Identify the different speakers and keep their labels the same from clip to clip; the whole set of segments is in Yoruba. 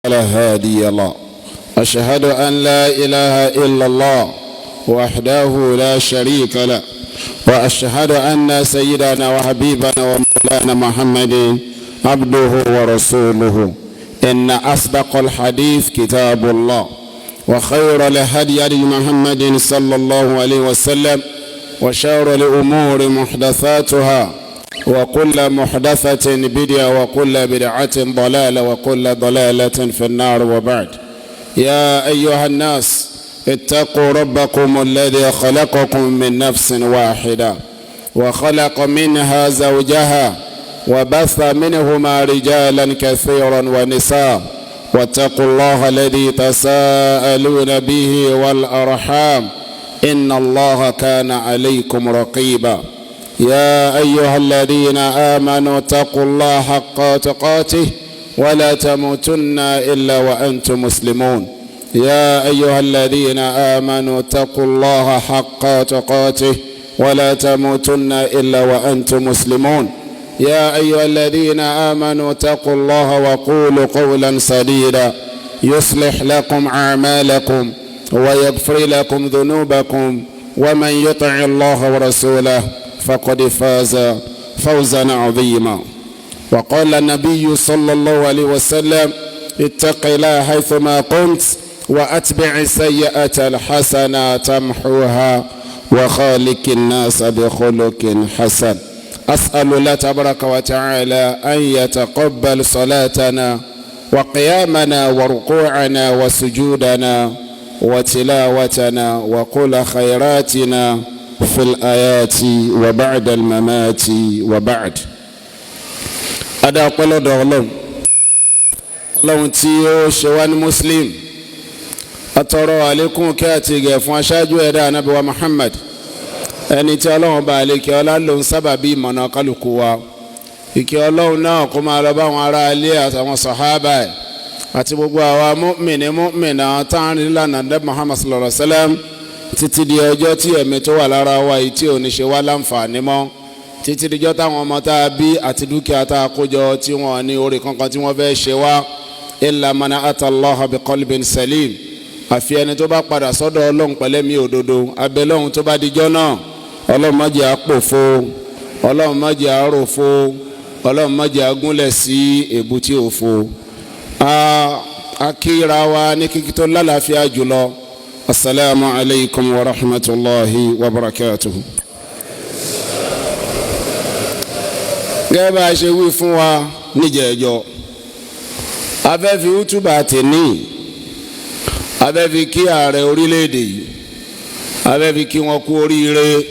Speaker 1: فلا هادي له. أشهد أن لا إله إلا الله وحده لا شريك له، وأشهد أن سيدنا وحبيبنا ومولانا محمد عبده ورسوله. إن أصدق الحديث كتاب الله، وخير الهدي هدي محمد صلى الله عليه وسلم، وشر الأمور محدثاتها، وكل محدثة بدعة، وكل بدعة ضلالة، وكل ضلالة في النار. وبعد، يا أيها الناس، اتقوا ربكم الذي خلقكم من نفس واحدة، وخلق منها زوجها، وبث منهما رجالا كثيرا ونساء، واتقوا الله الذي تساءلون به والأرحام، إن الله كان عليكم رقيبا. يا أيها الذين آمنوا، اتقوا الله حق تقاته، ولا تموتن إلا وأنتم مسلمون. يا أيها الذين آمنوا، اتقوا الله حق تقاته، ولا تموتن إلا وأنتم مسلمون. يا أيها الذين آمنوا، اتقوا الله وقولوا قولا سديدا، يصلح لكم أعمالكم ويغفر لكم ذنوبكم، ومن يطع الله ورسوله فقد فاز فوزا عظيما. وقال النبي صلى الله عليه وسلم: اتق الله حيثما كنت، وأتبع السيئة الحسنة تمحوها، وخالق الناس بخلق حسن. أسأل الله تبارك وتعالى أن يتقبل صلاتنا وقيامنا وركوعنا وسجودنا وتلاوتنا وكل خيراتنا في الآيات وبعد الممات. وبعد، adá ọpẹ́ lọ́dọ̀ Ọlọ́run, Ọlọ́run tí ó ṣe wá ní Muslim. Atọrọ àlékún kí àti ìgẹ̀ fún aṣáájú ẹ̀dá, Ànábì wa Muhammad, ẹni tí Ọlọ́run bá àlékè ọlá ló ń sábàbí ìmọ̀nà kálukú wa. Ìkẹ́ Ọlọ́run náà kó máa lọ bá àwọn ará ilé àtàwọn sàhábà ẹ̀ àti gbogbo àwa mùmínì, mùmínà táwọn nílànà Ànábì Muhammad sallallahu alayhi wa sallam títí di ọjọ́ tí ẹ̀mí tó wà lára wa yìí tí ò ní ṣe wá láǹfààní mọ́, títí dijọ́ táwọn ọmọ tá a bí àti dúkìá tá a kó jọ tí wọ́n ní orí kankan tí wọ́n fẹ́ ṣe wá, illa man ata Allaha bi qalbin salim, àfi ẹni tó bá padà sọ́dọ̀ Ọlọ́run pẹ̀lẹ́mí òdodo. Abẹ́lọ́run, tó bá dijọ́ náà, Ọlọ́run má jẹ́ àpòfo, Ọlọ́run má jẹ́ àròfo, Ọlọ́run má jẹ́ àgúnlẹ̀ sí èbúté òfo. A kíra wa ní kíkí tó lálàáfíà jùlọ: asalaamu alaykum wa rahmatulahi wa barakatuhu. Gẹ́gẹ́ bá a ṣe wí fún wa níjẹ̀ẹ́jọ́, afẹ́fi útúbà tèní, afẹ́fi kí ààrẹ orílẹ̀-èdè yìí, afẹ́fi kí wọn kú oríire,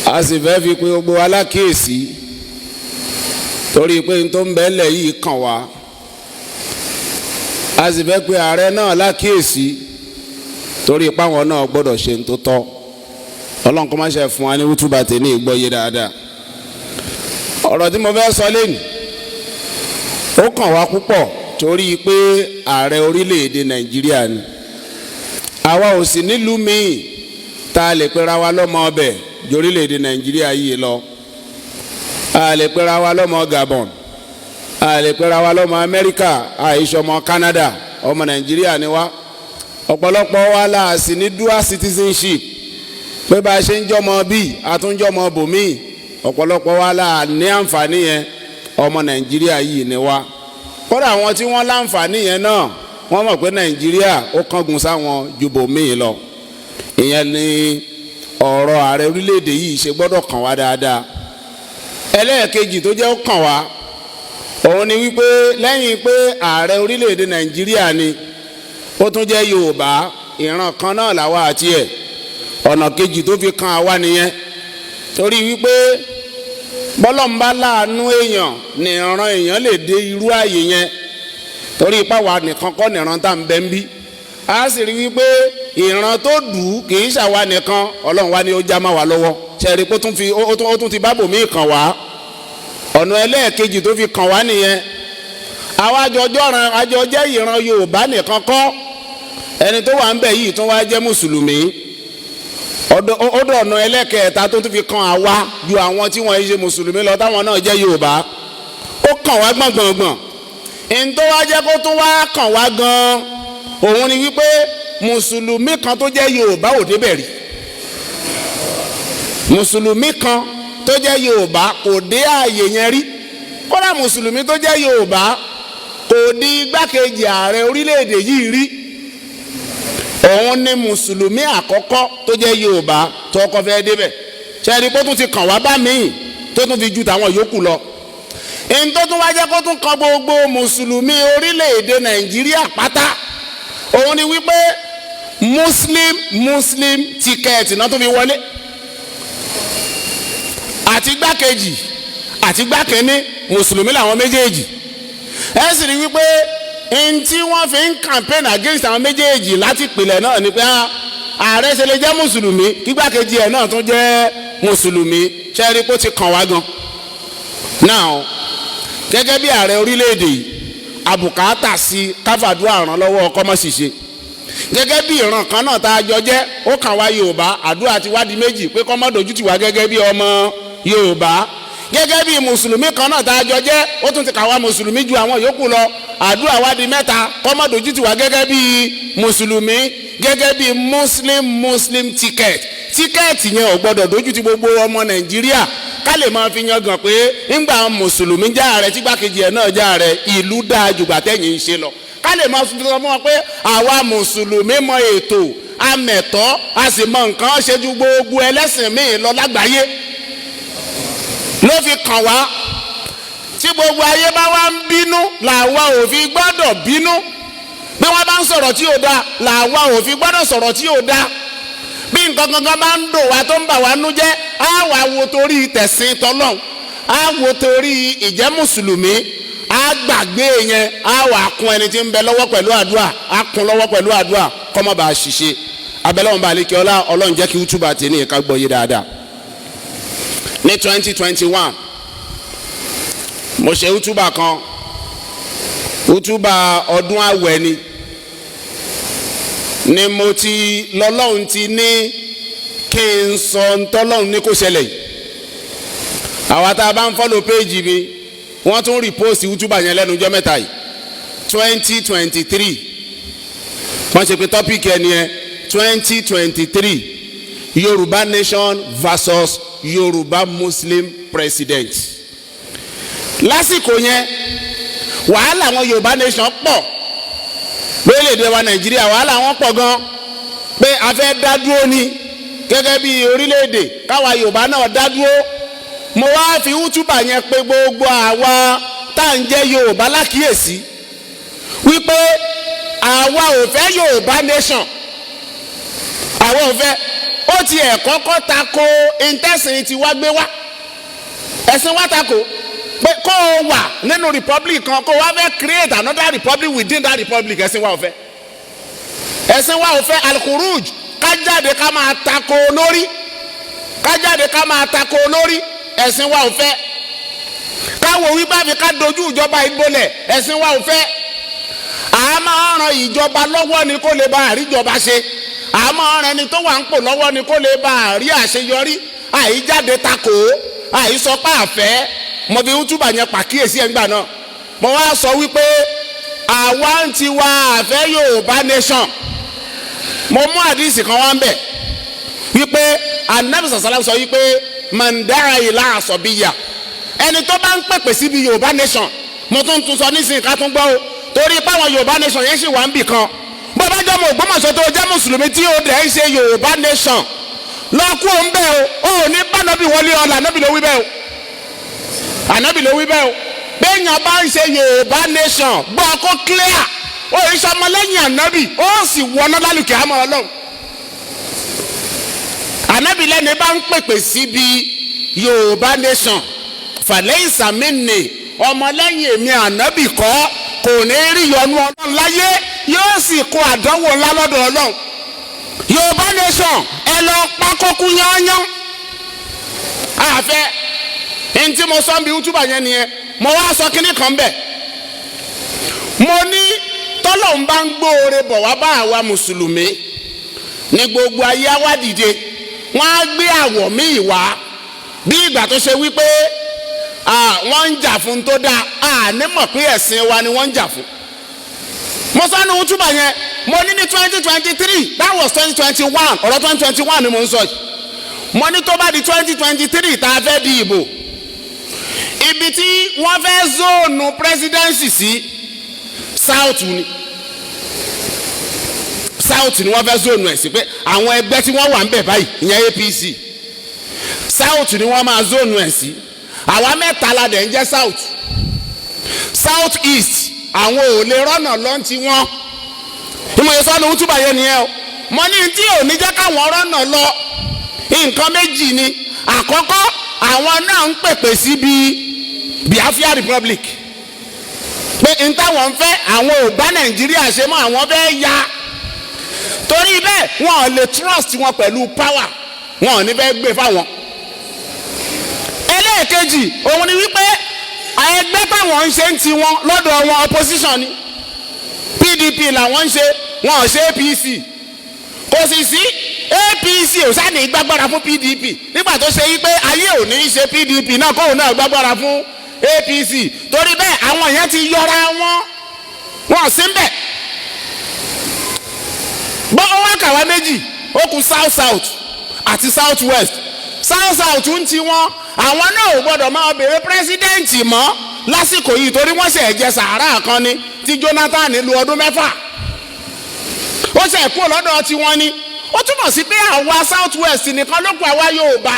Speaker 1: a sì fẹ́ fi pé gbogbo alákìyèsí, torí pé n tó ń bẹ́lẹ̀ yìí kàn wá. A sì fẹ́ pé ààrẹ náà lákìyèsí, torí páwọn náà gbọ́dọ̀ ṣe ń tó tọ́. Ọlọ́run kó má ṣe fún wa ní útúbà tèní ìgbọ́yé dáadáa. Ọ̀rọ̀ tí mo fẹ́ sọ lẹ́nu, ó kàn wá púpọ̀, torí pé ààrẹ orílẹ̀-èdè Nàìjíríà ni. Àwa ò sì nílùú míì tá a lè pera wa lọ́mọ ọbẹ̀ ju orílẹ̀-èdè Nàìjíríà yìí lọ. A lè pera wa lọ́mọ Gabon, a lè pera wa lọ́mọ Amẹ́ríkà, àìsọmọ Canada. Ọmọ Nàìjíríà ni wá. Ọ̀pọ̀lọpọ̀ wa la sì ní dual citizenship, pé bá a ṣe ń jọmọ bíi àtúnjọmọ bòmíì. Ọ̀pọ̀lọpọ̀ wa la ní àǹfààní yẹn. Ọmọ Nàìjíríà yìí ni wá. Kódà àwọn tí wọ́n láǹfààní yẹn náà, wọ́n mọ̀ pé Nàìjíríà ó kángun sáwọn ju bòmíì lọ. Ìyẹn ni ọ̀rọ̀ ààrẹ orílẹ̀-èdè yìí ṣe gbọ́dọ̀ kàn wá dáadáa. Ẹlẹ́ẹ̀kejì tó jẹ́ ó kàn wá, òun ni wípé lẹ́yìn pé ààrẹ orílẹ̀-èdè Nàìjíríà ni, ó tún jẹ́ Yorùbá. Ìran kan náà làwa àti ẹ̀. Ọ̀nà kejì tó fi kan àwa nìyẹn, torí wípé bọ́lọ́mbá láàánú èèyàn ní ìran èèyàn lè dé irú ààyè yẹn, torí ipá wa nìkan kọ́ nìran tá à ń bẹ́ ń bí. A sì rí wípé ìran tó dù ú kì í ṣàwa nìkan. Ọlọ́run wa ni ó já má wa lọ́wọ́. Ṣe rí i pé ó tún ti bá bòmíì kàn wá? Ọ̀nà ẹlẹ́ẹ̀kejì tó fi kàn wá nìyẹn. Àwa àjọjọ́ àjọ jẹ́ ìran Yorùbá nìkan kọ́. Ẹni tó wà ń bẹ̀ yìí tún wá jẹ́ Mùsùlùmí. Ọ̀dọ̀ ọ̀nà ẹlẹ́kẹ̀ẹ́ta tó tún fi kan àwa ju àwọn tí wọ́n ṣe Mùsùlùmí lọ, táwọn náà jẹ́ Yorùbá, ó kàn wá gbọ̀ngbọ̀ngbọ̀n. Ntọ́ wá jẹ́ kó tún wá kàn wá gan-an òun ni wípé mùsùlùmí kan tó jẹ́ Yorùbá ò débẹ̀ rí. Mùsùlùmí kan tó jẹ́ Yorùbá kò dé ààyè yẹn rí. Kódà mùsùlùmí tó jẹ́ Yorùbá kò di igbákejì ààrẹ orílẹ̀-èdè yìí rí. Òun ni mùsùlùmí àkọ́kọ́ tó jẹ́ Yorùbá tó kọ́ fẹ́ débẹ̀. Ṣẹ́ni kó tún ti kàn wá bá míì tó tún fi ju tàwọn yòókù lọ. Èyí tó tún wá jẹ́ kó tún kan gbogbo mùsùlùmí orílẹ̀-èdè Nàìjíríà pátá òun ni wípé muslim muslim ticket náà tún fi wọlé. Àti igbákejì àti igbákẹ́ni, mùsùlùmí làwọn méjèèjì. Ẹ sì rí wípé n tí wọ́n fi ń campaign against àwọn méjèèjì láti ìpìlẹ̀ náà ni pé ààrẹ ṣe lè jẹ́ mùsùlùmí, kígbákejì ẹ̀ náà tún jẹ́ mùsùlùmí. Ṣe é rí pé ó ti kàn wá gan. Now, gẹ́gẹ́ bí ààrẹ orílẹ̀-èdè yìí, àbùkátà sí káfàdúrà ràn lọ́wọ́ kọ́mọ́sìṣe. Gẹ́gẹ́ bí ìran kan náà tá a jọ jẹ́, ó kàn wá Yorùbá, àdúrà ti wá di méjì pé kọ́mọ́ dojú tì wá gẹ́gẹ́ bí ọmọ Yorùbá. Gẹ́gẹ́ bí mùsùlùmí kan náà tá a jọ jẹ́, ó tún ti kà wá mùsùlùmí ju àwọn yòókù lọ, àdúrà wá di mẹ́ta, kọ́mọ́ dojú tì wá gẹ́gẹ́ bí mùsùlùmí. Gẹ́gẹ́ bí muslim muslim ticket, ticket yẹn ò gbọ́dọ̀ dojú ti gbogbo ọmọ Nàìjíríà, ká lè máa fi yangàn pé ńgbà mùsùlùmí já ààrẹ, tígbàkejì ẹ̀ náà já ààrẹ, ìlú dáa jùgbà tẹ̀yìn ń ṣe lọ. Ká lè máa fi sọ fún wọn pé àwa mùsùlùmí mọ ètò amẹ̀tọ́, a sì mọ nǹkan ṣe ju gbogbo ẹlẹ́sìn míì lọ lágbàáyé. Ló fi kàn wá. Tí gbogbo ayé bá wá ń bínú, làwa ò fi gbọ́dọ̀ bínú. Bí wọ́n bá ń sọ̀rọ̀ tí ò da, làwa ò fi gbọ́dọ̀ sọ̀rọ̀ tí ò da. Bí nǹkan kankan bá ń dùn wá, tó ń bà wá nú jẹ́, á wà wo torí tẹ̀sìn tọ́lọ́hun, á wo torí ìjẹ́ mùsùlùmí, á gbàgbé yẹn, á wà kún ẹni tí ń bẹ lọ́wọ́ pẹ̀lú àdúrà, á kún lọ́wọ́ pẹ̀lú àdúrà kọ́mọ́ bá a ṣiṣẹ́ abẹ́lẹ́wọ̀n bá àlékè ọlá. Ọlọ́run jẹ́ kí útúbà tì ní ìka gbọ́ yé dáadáa. Ní 2021, mo ṣe útúbà kan, útúbà ọdún àwẹ̀ ni mo ti lọ́lọ́run ti ní kí n sọ ntọ́lọ́run ní kó ṣẹlẹ̀ yìí. Àwa tá a bá ń follow page mi, wọ́n tún repost útúbà yẹn lẹ́nu ọjọ́ mẹ́ta yìí, 2023. Wọ́n ṣe pé topic ẹ̀ nìyẹn, 2023, Yorùbá Nation versus Yorùbá Muslim President. Lásìkò yẹn, wàhálà àwọn Yorùbá Nation pọ̀ lórílẹ̀‐èdè wa Nàìjíríà. Wàhálà wọn pọ̀ gan pé a fẹ́ dá dúró ni gẹ́gẹ́ bí orílẹ̀-èdè, káwa Yorùbá náà dá dúró. Mo wá fi útúbà yẹn pé gbogbo àwa tá à ń jẹ́ Yorùbá lákìyèsí wípé àwa ò fẹ́ Yorùbá Nation, àwa ò fẹ́. Ó tiẹ̀ kọ́kọ́ tako intẹ́sìn tí wá gbé wá. Ẹ̀sìn wa tako pé kó o wà nínú republic kan, kó o wá fẹ́ create another republic within that republic. Ẹ̀sìn wa ò fẹ́, ẹ̀sìn wa ò fẹ́ alkhuruj, ká jáde ká máa tako olórí, ká jáde ká máa tako olórí. Ẹ̀sìn wa ò fẹ́ káwo wípé àfi ká dojú ìjọba ìgbolẹ̀. Ẹ̀sìn wa ò fẹ́. À máa ran ìjọba lọ́wọ́ ni kó lè bá àríjọba ṣe. À máa ran ẹni tó wà ń pò lọ́wọ́ ni kó lè bá àrí àṣeyọrí. Àìjáde takò, àìsọpá àfẹ́. Mo fi útúbà yẹn pàkíyèsí ẹ̀ ńgbà náà. Mo wá sọ wípé àwa ń tiwa àfẹ́ Yorùbá Nation. Mo mú àdìsí kan wá ń bẹ̀ wípé Anabi sàsálà sọ wípé man da'a ila asabiyya, ẹni tó bá ń pèpè síbi Yorùbá Nation. Mo tún tún sọ nísìnyí ká tún gbọ́ o, torí páwọn Yorùbá Nation yẹn sì wà ń bì kan. Bó bá jẹ́ ọmọ Ògbómọ̀ṣọ́ tó jẹ́ mùsùlùmí tí ó dẹ̀ ń ṣe Yorùbá Nation, lọ kú òun bẹ́ẹ̀ o. Ò ní bá nàbì wọlé ọ̀la. Ànábì ló wí bẹ́ẹ̀ o, Ànábì ló wí bẹ́ẹ̀ o. Béèyàn bá ń ṣe Yorùbá Nation, gbọ́ kó clear o, ìṣọmọlẹ́yìn Ànábì, ó sì wọná lálùkẹ́ àmọ́ Ọlọ́run. Ànábì lẹ́ni bá ń pèpè síbi Yorùbá Nation, falaysa minni, ọmọlẹ́yìn èmi Ànábì kọ́, kò ní rí yọ́nú Ọlọ́run láyé, yóò sì kó àdánwò ńlá lọ́dọ̀ Ọlọ́run. Yorùbá Nation, ẹ lọ pákókú yányán, àfẹ. Ntí mo sọ bí útúbà yẹn nìyẹn. Mo wá sọ kínní kan bẹ̀. Mo ní tọ́lọ́hun bá ń gbóore bọ̀ wá bá àwa mùsùlùmí ní gbogbo ayé á wá dìde, wọ́n á gbé àwọ̀ míì wá, bí ìgbà tó ṣe wípé Wọ́n ń jà fún tó dáa, ní mọ̀ pé ẹ̀sìn wa ni wọ́n ń jà fún. Mo sọ ní túbà yẹn, mo ní ní 2023, that was 2021, ọ̀rọ̀ 2021 ni mo ń sọ yìí. Mo ní tó bá di 2023 tá a fẹ́ di ìbò, ibi tí wọ́n fẹ́ zone presidency sí, South ni. South ni wọ́n fẹ́ zone ẹ̀ sí, pé àwọn ẹgbẹ́ tí wọ́n wà ń bẹ̀ báyìí, ìyẹn APC, South ni wọ́n máa zone ẹ̀ sí. Àwa mẹ́ta la dẹ̀ ń jẹ́ South. South East, àwọn ò lè rọ́nà lọ́ntì wọn. Ìmọ̀ yẹn sọ́nù túbà yẹn nìyẹn o. Mo ní tí ò ní jẹ́ káwọn rọ́nà lọ, nǹkan méjì ni. Àkọ́kọ́, àwọn náà ń pèpè sí bí Biafra Republic, pé n táwọn ń fẹ́, àwọn ò bá Nàìjíríà ṣe mọ́, àwọn fẹ́ ya. Torí bẹ́ẹ̀, wọn ò lè trust wọn pẹ̀lú power, wọn ò ní fẹ́ gbé fáwọn. Ẹlẹ́ẹ̀kejì, òun ni wípé ẹgbẹ́ táwọn ń ṣe ń ti wọn lọ́dọ̀ wọn, opposition ni. PDP làwọn ń ṣe, wọn ò ṣe APC. Kò sì sí APC ò sáà ní gbàgbára fún PDP nígbà tó ṣe wípé ayé ò ní í ṣe PDP náà kóun náà gbàgbára fún APC. Torí bẹ́ẹ̀, àwọn yẹn ti yọra wọn, wọn sí ń bẹ̀. Bọ́ ó wá kàwá méjì, ó kù South South àti South West. South South ń ti wọn, àwọn náà ò gbọ́dọ̀ máa béèrè president mọ́ lásìkò yìí, torí wọ́n ṣe jẹ sàárà kan ni tí Jonathan lu ọdún 6, ó ṣe kúrò lọ́dọ̀ tiwọn ni. Ó túmọ̀ sí pé àwa South West nìkan ló kù, àwa Yorùbá.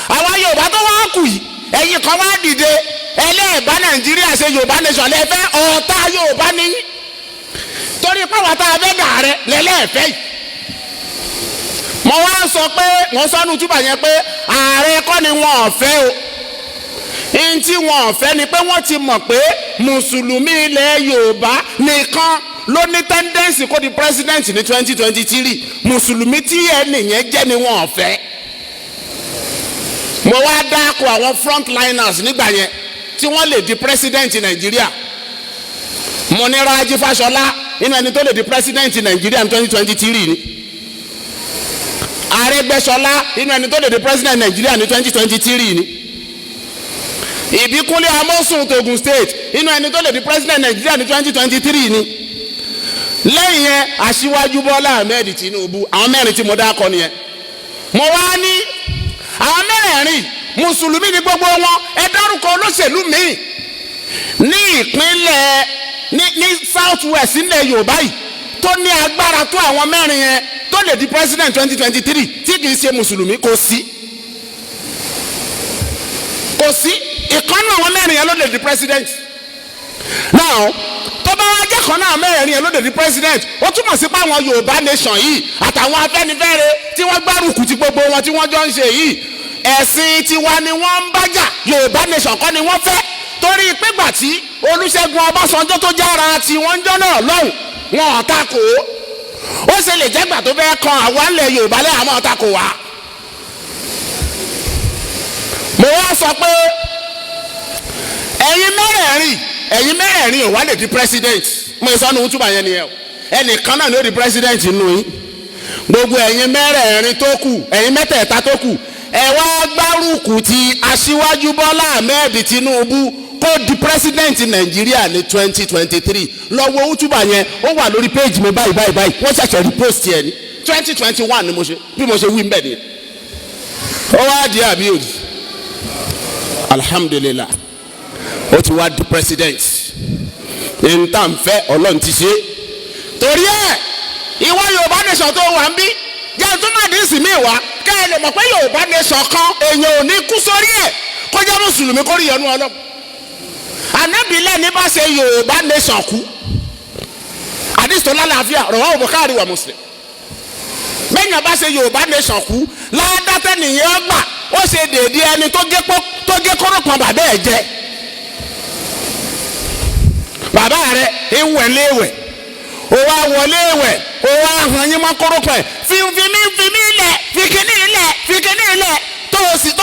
Speaker 1: Àwa Yorùbá tó wá kù yìí, ẹ̀yin kan wá dìde, ẹlẹ́ẹ̀bá Nàìjíríà ṣe, Yorùbá nation lẹ́fẹ́. Ọ̀tá Yorùbá ní, torí pàwọn tá a fẹ́ dà rẹ lẹ́lẹ́ẹ̀fẹ́ yìí. Mo wá sọ pé, mo sọnù túbà yẹn pé ààrẹ kọ́ ni wọn ò fẹ́ o. N tí wọn ò fẹ́ ni pé wọ́n ti mọ̀ pé mùsùlùmí ilẹ̀ Yorùbá nìkan ló ní tendency kó di president ní 2023. Mùsùlùmí tí ẹnìyẹn jẹ́ ni wọn ò fẹ́. Mo wá dárúkọ àwọn frontliners nígbà yẹn tí wọ́n lè di president Nàìjíríà. Mo ní Rájí Fáṣọlá, nínú ẹni tó lè di president Nàìjíríà ní 2023 ni. Arẹ́gbẹ́ṣọlá, nínú ẹni tó lè di president Nàìjíríà ní 2023 ni. Ìbíkúnlé Amósùn tOgun State, nínú ẹni tó lè di president Nàìjíríà ní 2023 ni. Lẹ́yìn yẹn, Aṣíwájú Bọ́lá Ahmed Tinubu. Àwọn mẹ́rin tí mo dárúkọ nìyẹn. Mo wá ní àwọn mẹ́rẹ̀ẹ̀rin, mùsùlùmí ni gbogbo wọn. Ẹ dárúkọ olóṣèlú míì ní ìpínlẹ̀ ní South West nílẹ̀ Yorùbá yìí tó ní agbára tó àwọn mẹ́rin yẹn, tó lè di president 2023, tí kì í ṣe mùsùlùmí. Kò sí, kò sí. Ìkànnì àwọn mẹ́rin yẹn ló lè di president. Now, tó bá wá jẹ́ kan náà mẹ́rin yẹn ló lè di president, ó túmọ̀ sí pé àwọn Yorùbá nation yìí àtàwọn Afẹ́nifẹ́re tí wọ́n gbárùkù ti gbogbo wọn tí wọ́n jọ ń ṣe yìí, ẹ̀sìn tiwa ni wọ́n ń bájà, Yorùbá nation kọ́ ni wọ́n fẹ́. Torí pégbà tí Olúṣẹ́gun Ọbásanjọ́ tó jára tí wọ́n ń jọ́ náà lọ́hùn, wọn ò takò ó. Ṣe lè jẹ́gbà tó fẹ́ kan àwa ńlẹ̀ Yorùbá lẹ́yìn àmọ́ takò wá. Mo wá sọ pé ẹ̀yin mẹ́rẹ̀ẹ̀rin, ẹ̀yin mẹ́rẹ̀ẹ̀rin ò wá lè di president. Mo sọ ní túbà yẹn nìyẹn o. Ẹnìkan náà ni ó di president nínú yín. Gbogbo ẹ̀yin mẹ́rẹ̀ẹ̀rin tó kù, ẹ̀yin mẹ́tẹ̀ẹ̀ta tó kù, ẹ wá gbárùkù ti Aṣíwájú Bọ́lá Ahmed Tinubu kó di president Nàìjíríà ní 2023. Lọ́wọ́ útúbà yẹn, ó wà lórí page mi báyìí báyìí báyìí. Wọ́n ṣẹ̀ṣẹ̀ repost yẹn ní 2021 ni mo ṣe. Bí mo ṣe wí mbẹ́ nìyẹn. Ó wá di àbí òdì? Alhamdulilah, ó ti wá di president. Níta ń fẹ́, Ọlọ́run ti ṣe. Torí ẹ̀, ìwọ Yorùbá nation tó wà ń bí jẹ́ tó má dín sí mi wá, kẹ́ ẹ lè mọ̀ pé Yorùbá nation kan, èèyàn ò ní kú sórí ẹ̀ kó jẹ́ mùsùlùmí kó rí ìyọ́nú Ọlọ́run. Ànábì lẹ́ni bá ṣe Yorùbá nation kú, àdìsí tó lálàáfíà, rọ̀wọ́ Bukhari wa Muslim, bẹ́ẹ̀ni bá ṣe Yorùbá nation kú, ládàtẹ́ nìyẹn gbà, ó ṣe dèédé ẹni tó gé kórópọ̀n bàbá ẹ̀ jẹ. Bàbá rẹ̀ ewẹ̀ léwẹ̀, ó wá wọlé ìwẹ̀, ó wá hàn yín mọ́ kórópọ̀n ẹ̀, fi fi mí, fi mí lẹ̀, fi kíní lẹ̀, fi kíní lẹ̀, tó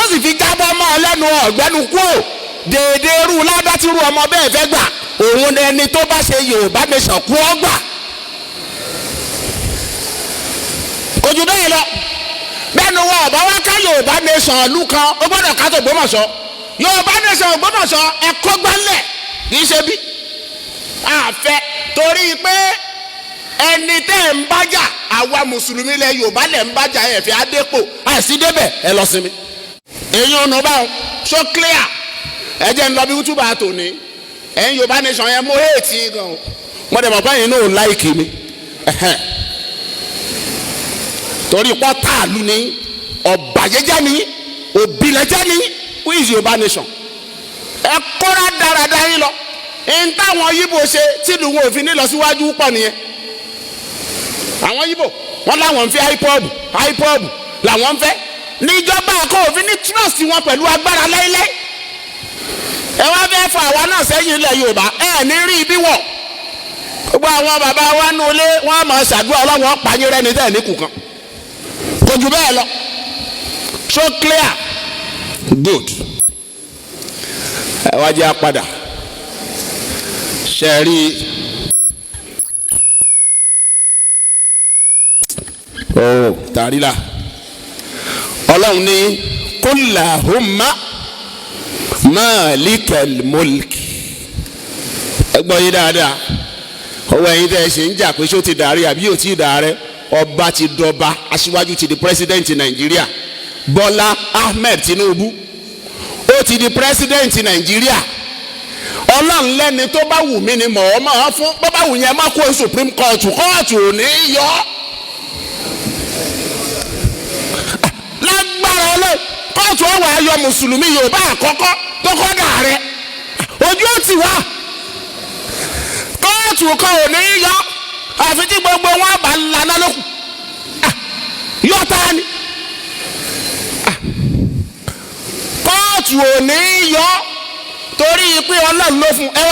Speaker 1: sì fi jábọ́ mọ́ ọ lẹ́nu, ọ̀gbẹ́nu kú ò dèédé irú ládàtírú ọmọ bẹ́ẹ̀ fẹ́ gbà, òun ẹni tó bá ṣe Yorùbá nation kú ọ gbà. Kò jù bẹ́ẹ̀ lọ. Bẹ́ẹ̀ ni wọn ọ̀bá wá ká Yorùbá nation ìlú kan, ó gbọ́dọ̀ ká tó Ògbómọ̀ṣọ́. Yorùbá Nation Ògbómọ̀ṣọ́ ẹ̀kọ́ gbálẹ̀ kì í ṣe bí àfẹ́, torí pé ẹni tẹ́ ń bájà àwa mùsùlùmí lẹ Yorùbá lẹ̀ ń bájà ẹ̀fẹ́ adépò àìsí débẹ̀ ẹ lọ sinmi. Èyí ò nù báwọn so clear. Ẹ jẹ́ ń lọ bí wútúbà tòní. Ẹ̀yin Yorùbá Nation yẹn mo hate gan o, mo dẹ̀ mọ̀ báyìí náà ò láìkì mi torí pọ́tàlú ni ọ̀bàjẹ́jẹ́ ni òbílẹ̀jẹ́ ni. Who is Yorùbá Nation? Ẹ kóra dáradára yín lọ. N táwọn Yíbò ṣe tìlú wọn ò fi ní lọ síwájú pọ̀ nìyẹn. Àwọn Yíbò wọn láwọn ń fẹ́ IPOB làwọn ń fẹ́ níjọba kò òfin ní trust wọn pẹ̀lú agbára láíláí. Ẹ wá fẹ́ fọ àwa náà sẹ́yìn ilẹ̀ Yorùbá, ẹ ní rí ibi wọ̀. Gbogbo àwọn bàbá wa nù ilé wọn á máa ṣàdúrà Ọlọ́run ọ̀pá-yín rẹ́ni tẹ́ ẹ̀ ní kù kan, kò jù bẹ́ẹ̀ lọ. So clear, good. Ẹ wá jẹ́ àpadà ṣe rí oh tàrílà. Ọlọ́run ní kullahumma malikal mulk. Ẹ gbọ́ yín dáadáa. Ọwọ́ ẹ̀yin tẹ́ ẹ ṣe ń jà pé ṣó ti dàrí àbí yóò ti dàrẹ́, ọba ti dọba, aṣíwájú ti di president Nàìjíríà. Bọ́lá Ahmed Tinubu ó ti di president Nàìjíríà. Ọlọ́run lẹ́ni tó bá wù mí ni mọ̀ ọ́ máa fún, bó bá wù yẹn má kó Supreme Court, kóòtù ò ní yọ ọ́. Lágbára Ọlọ́run kóòtù ọ̀wà ayọ̀ mùsùlùmí Yorùbá àkọ́kọ́ tó kọ́ dà rẹ̀ ojú ó ti wá. Kóòtù kan ò ní yọ àfi tí gbogbo wọn bá lana lókun. Yọ ta ni kóòtù ò ní yọ torí pé Ọlọ́run ló fún ẹ.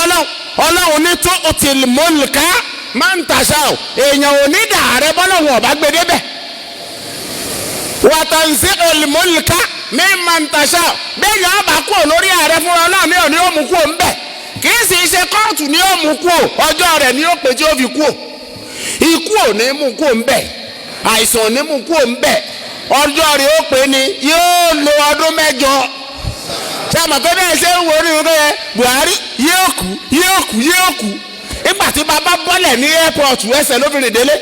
Speaker 1: Ọlọ́run ní tó òtìlímọ́lìká máa ń tàṣà o, èèyàn ò ní dàrẹ́ bọ́lọ́run ọ̀bá gbé débẹ̀. Wàtàǹsí òlìmọ́lìká mi máa ń tàṣà o, bẹ́ẹ̀ yẹn ọba kúrò lórí ààrẹ fúnra Ọlọ́run ní òní ó mú kúrò ńbẹ̀. Kì í sì ṣe kóòtù ní ó mú kúrò, ọjọ́ rẹ̀ ní ó pè tí ó fi kúrò. Ikú ò ní mú kúrò ńbẹ̀, àìsàn ò ní mú kúrò ńbẹ̀, ọjọ́ rẹ̀ ó pè ní yóò lo ọdún mẹ́jọ. Ṣé àmọ̀ pé bẹ́ẹ̀ ṣe ń wo orí rẹ̀ Buhari yóò kú yóò kú yóò kú. Nígbà tí bàbá bọ́lẹ̀ ní airport ẹsẹ̀ ló fi rìn délé.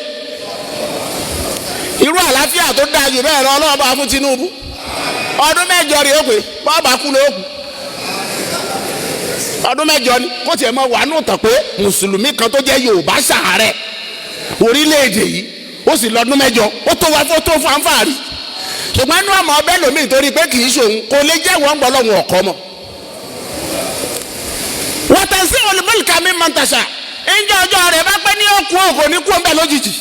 Speaker 1: Irú àlàáfíà tó dáa jù bẹ́ẹ̀ lọ Ọlọ́run bá fún Tinubu. Ọdún mẹ́jọ rẹ̀ ó pè bọ́ọ̀bà kú ló kú. Ọdún mẹ́jọ ni kó tiẹ̀ mọ wà nù tàn pé mùsùlùmí kan tó jẹ́ Yorùbá ṣàárẹ̀ orílẹ̀-èdè yìí ó sì lọ́dún mẹ́jọ, ó tó wá fún tó fún àǹfààní. Ṣùgbọ́n inú ọmọ ọbẹ̀ lómi nítorí pé kì í ṣòun kò lè jẹ́ wọ́n gbọ́ lọ́wọ́ ọ̀kọ́ mọ́. Wọ́tẹ̀sí olùmọ̀lìkà mi máa ń tàṣà ńjọ́ ọjọ́ rẹ̀ bá pẹ́ ní òkú òkò ní kú ọ̀nbẹ lójijì.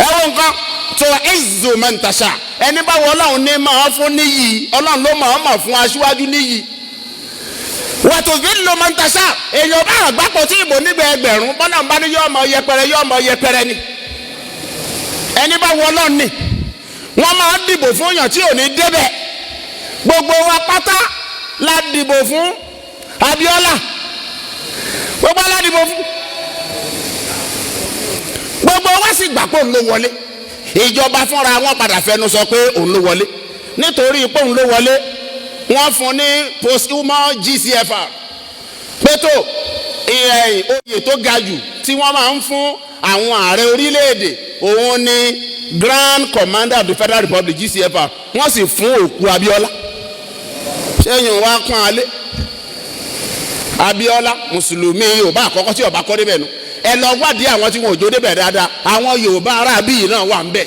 Speaker 1: Ẹ wo nǹkan tó ẹ̀zù máa ń tàṣà, ẹni bá wọ Ọlọ́run ní máa fún níyì, Ọlọ́run ló máa mọ̀ fún aṣíwájú níyì. Wọ́tòfin ló máa ń tàṣà, èèyàn bá àgbápọ̀ tí ìbò nígbà ẹgbẹ̀rún bọ́lá ń bá ní yọ́ ọmọ yẹpẹrẹ yọ́ ọmọ yẹpẹrẹ ni. Ẹni bá wọ Ọlọ́run ní wọ́n máa ń dìbò fún yàn tí ò ní débẹ̀. Gbogbo wa pátá la dìbò fún Abíọ́lá, gbogbo wa la dìbò fún, gbogbo wa sì gbà pé òun ló wọlé. Ìjọba fúnra wọn padà fẹnu sọ pé òun ló wọlé. Nítorí pé òun ló wọlé, wọ́n fún ní posthumous GCFR pétó oyè tó ga jù tí wọ́n máa ń fún àwọn ààrẹ orílẹ̀-èdè, òun ni Grand Commander of the Federal Republic GCFR. Wọ́n sì fún òkú Abíọ́lá. Sẹ́yìn wá pọ́n alẹ́ Abíọ́lá mùsùlùmí Yorùbá àkọ́kọ́ tí ọba kọ́ débẹ̀ nu. Ẹ lọ wádìí àwọn tí wọn ò jó débẹ̀ dáadáa, àwọn Yorùbá ará bíi náà wà ń bẹ̀.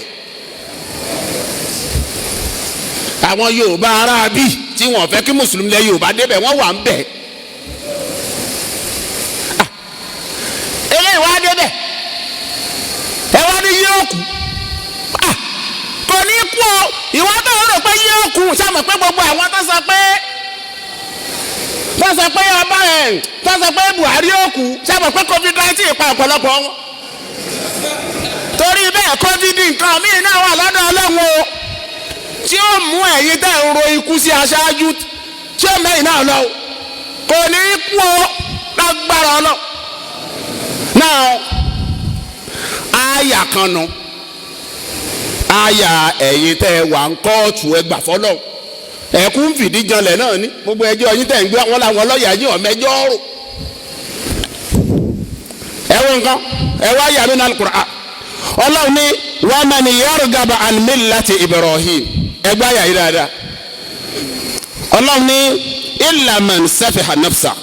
Speaker 1: Àwọn Yorùbá ará bíi tí wọn fẹ́ kí mùsùlùmí lẹ Yorùbá débẹ̀ wọ́n wà ń bẹ̀. Eléyìí wá débẹ̀, ẹ wá ní yóò kú, kò ní kú o. Ìwọ tó ń rò pé yóò kú, sàmọ̀ pé gbogbo àwọn tó sọ pé ọba ẹ̀ tó sọ pé Buhari yóò kú, sàmọ̀ pé COVID-19 pa ọ̀pọ̀lọpọ̀ wọn. Torí bẹ́ẹ̀ COVID nǹkan míì náà wà lọ́dọ̀ Ọlọ́run o, tí ó mú ẹ̀yin tẹ́ ń ro ikú sí aṣáájú tí ó mẹ́yìn náà lọ, kò ní kú o lágbára Ọlọ́run. Náà àyà kan nu àyà ẹ̀yin tẹ́ wà ń kóòtù ẹgbà fọlọ́. Ẹ̀kú ń fìdí janlẹ̀ náà ní gbogbo ẹjọ́ yín tẹ̀ ń gbé wọn làwọn lọ́ọ̀yà yín ọ̀mẹ́jọ́ rò. Ẹ wo nǹkan, ẹ wá yà mí náà Qur'an. Ọlọ́run ní wa man yarghabu an millati Ibrahim. Ẹ gbá yà yí dáadáa. Ọlọ́run ní illa man safiha nafsa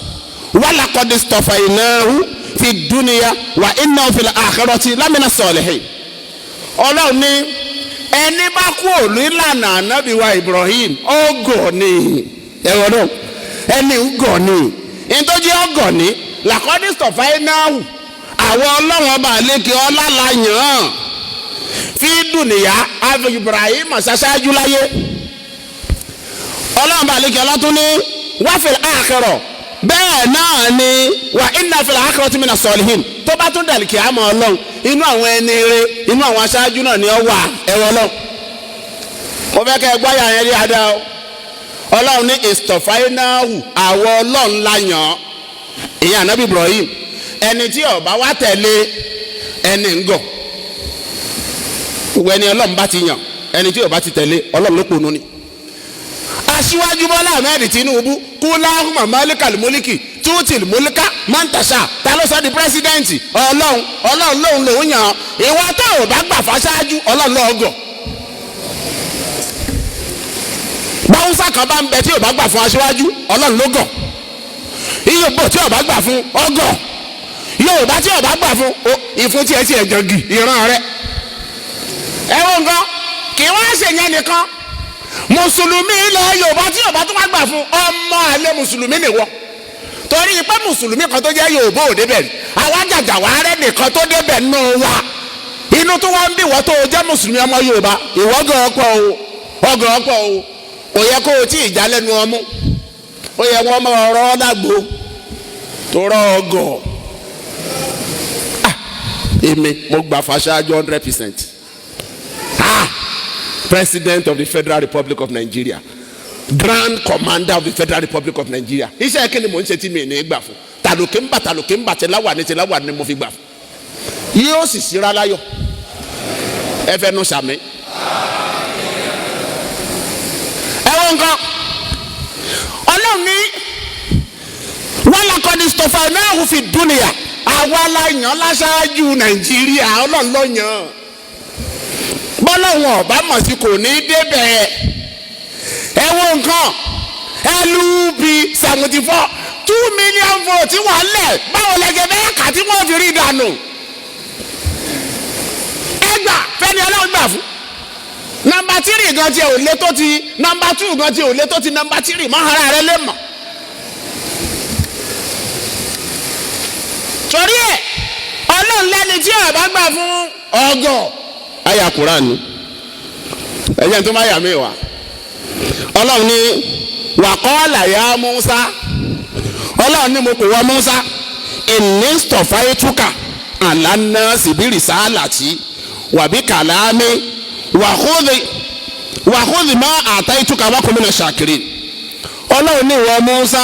Speaker 1: wa laqad istafaynahu fi dunya wa innahu fil akhirati lamina salihin. Ọlọ́run ní ẹni bá kú òlú ìlànà ànábì wa Ibrahim ọgọ̀ ni. Ẹ̀wọ̀n náà ẹni gọ̀ ni ìtọ́jú ọgọ̀ ni laqad istafaynahu, àwọn ọlọ́run ọba àlékè ọlá la yàn án fi dùnìyà àfi Ibrahim ṣaṣáájú láyé. Ọlọ́run ọba àlékè ọlá tún ní wa fil akhirah, bẹ́ẹ̀ náà ni wa inna fil akhirati mina salihin. Tó bá tún dàlí kìámọ̀ ọlọ́run, inú àwọn ẹni rere, inú àwọn aṣáájú náà ni ọ wà. Ẹ̀wọ̀ ọlọ́run, mo fẹ́ kẹ́ ẹ gbáyà yẹn rí adá o. Ọlọ́run ní istafaynahu, àwọn ọlọ́run la yàn án, ìyẹn ànábì Ibrahim. Ẹni tí ó bá wá tẹ̀lé ẹni ń gọ̀. Gbogbo ẹni ọlọ́run bá ti yàn, ẹni tí ó bá ti tẹ̀lé ọlọ́run ló ponu ni. Aṣíwájú Bọ́lá Ahmed Tinubu kúláhùmá malikal múlíkì tútìl múlíkà mọ́ntàṣà, ta ló sọ di pírẹsidẹ́ǹtì? Ọlọ́run. Ọlọ́run lòun lòun yàn án. Ìwọ tó o bá gbà fáṣáájú, ọlọ́run lọ́ọ́ gọ̀. Báwùsà kan bá ń bẹ tí ò bá gbà fún aṣíwájú, ọlọ́run ló gọ̀. Ìyóbó tí ò bá gbà fún ọgọ̀, Yorùbá tí ò bá gbà fún ìfún tí ẹ ti ẹ̀jọ̀ gì ìran rẹ. Ẹ wo nǹkan, kì í wá ṣèyẹn nìkan. Mùsùlùmí ilẹ̀ Yorùbá tí Yorùbá tó wá gbà fún, ọmọ àlè mùsùlùmí nìwọ. Torí pé mùsùlùmí kan tó jẹ́ Yorùbá ò débẹ̀, àwa jàjà wà rẹ nìkan tó débẹ̀ nù wa. Inú tó wá ń bí wọ́n tó jẹ́ mùsùlùmí ọmọ Yorùbá, ìwọ gan ọkọ o, ọgàn ọkọ o, kò yẹ kó o tí ì já lẹ́nu ọmú, ó yẹ wọ́n máa rọ́ dàgbò tó rọ́ ọgọ̀. Èmi mo gbà fàṣáájú 100%. President of the Federal Republic of Nigeria, Grand Commander of the Federal Republic of Nigeria. Iṣẹ́ kí ni mò ń ṣe tí mi ní gbà fún? Tàlókè ń bà, tàlókè ń bà, tìláwà ní tìláwà ni mo fi gbà fún. Yóò sì síra láyọ̀. Ẹ fẹ́ nu sàmì. Ẹ wọ́n nǹkan. Ọlọ́run ní walaqad istafaynahu fi dunya, àwa la yàn láṣáájú Nàìjíríà, ọlọ́run ló yàn. Bọ́lọ́hún ọ̀bá mọ̀ sí kò ní débẹ̀. Ẹ wo nǹkan, LP 74 2 million votes wà lẹ̀, báwo lẹ́gẹ̀ bẹ́ẹ̀ kà tí wọ́n fi rí dànù? Ẹ gbà fẹ́ni ọlọ́run gbà fún. Nọ́mbà 3 gan tiẹ̀ ò lé tó ti nọ́mbà 2 gan tiẹ̀ ò lé tó ti nọ́mbà 3 mọ́ ara rẹ lé mọ̀. Torí ẹ ọlọ́run lẹ́ni tí ọ̀bá gbà fún ọgọ̀. Àyà Kùránì ẹ̀yẹ́ tó má yà mí wá. Ọlọ́run ní wàkọ́ọ̀là ya Musa, ọlọ́run ní mo pè wá Musa, ìnísítọ̀fáìtúkà àlànà síbírì sáàlàtì wàbí kàlámì wàhúdì má àtàìtúkà wákòmínà ṣàkiri. Ọlọ́run ní ìwọ Musa,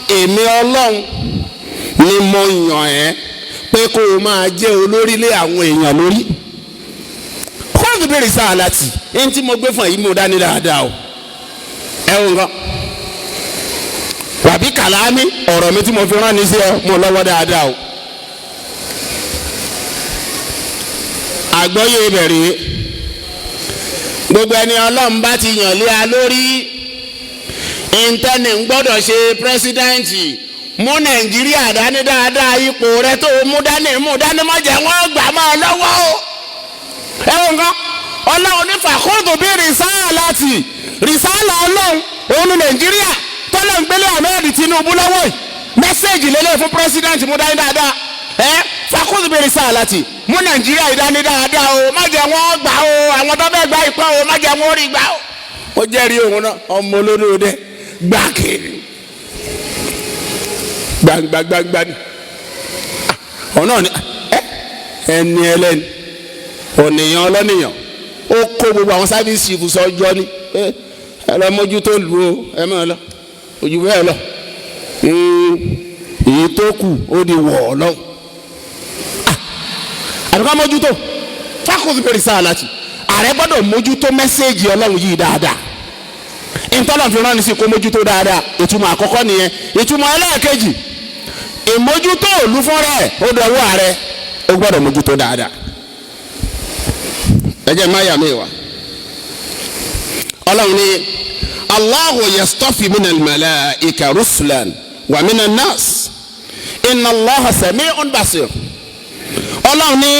Speaker 1: èmi ọlọ́run ni mo yàn ẹ́ pé kó o máa jẹ́ olórí lé àwọn èèyàn lórí. Kóòtù bèrè sáà láti ẹni tí mo gbé fún ẹ yìí mo dání dáadáa o. Ẹ wò nǹkan wàbí kàlámì, ọ̀rọ̀ mi tí mo fi rán ni sí ẹ mo lọ́wọ́ dáadáa o. Àgbọ́yé bẹ̀rẹ̀ gbogbo ẹni ọlọ́run bá ti yàn lé a lórí, ìntẹ́ni ń gbọ́dọ̀ ṣe pírẹ́sídẹ́ǹtì. Mú Nàìjíríà dání dáadáa, ipò rẹ tó mú dání mú dání má jẹ́ wọ́n gbà máa lọ́wọ́ o. Ẹ wọ nǹkan, ọlọ́run ní fàkóòtò bí rìsáàlà tì rìsáàlà ọlọ́run òun ní Nàìjíríà tọ́lọ̀ ń gbélé Ahmed Tinubu lọ́wọ́ yìí. Mẹ́sẹ̀gì lélẹ̀ fún pírẹ́sídẹ́ǹtì, mú dání dáadáa. Ẹ fàkóòtò bí rìsáàlà tì mú Nàìjíríà dání dáadáa o, má jẹ́ wọ́n gbà o, àwọn tó fẹ́ gba ìpẹ́ o, má jẹ́ wọ́n rí gbà o. Ó jẹ́rìí òun náà, ọmọ olódò gbà kiri gbangba gbangba ni ọ̀nà ni ẹni ẹlẹ́ni ọ̀nìyàn ọlọ́nìyàn ó kó gbogbo àwọn sáfíìsì chief sọ́jọ́ ni ẹ lọ mójútó lù ó, ẹ máa lọ ojú bẹ́ẹ̀ lọ, èyí tó kù ó di wọ̀ ọ́ lọ́wọ́ àbíká mójútó fákòsí bẹ̀rẹ̀ sáà láti ààrẹ gbọ́dọ̀ mójútó mẹ́sẹ̀gì ọlọ́run yìí dáadáa. Ìtọ́lọ̀ fi rán ni sí kó mójútó dáadáa. Ìtumọ̀ àkọ́kọ́ nìyẹn. Ìtumọ̀ ẹlẹ́ẹ̀kejì, ìmójútó òlu fúnra ẹ̀ ó dọwọ́ ààrẹ, ó gbọ́dọ̀ mójútó dáadáa. Ẹ jẹ́ máyà mi wá. Ọlọ́run ní Allahu yastafi minal malaika rusulan wa minan nas inna Allaha sami'un basir. Ọlọ́run ní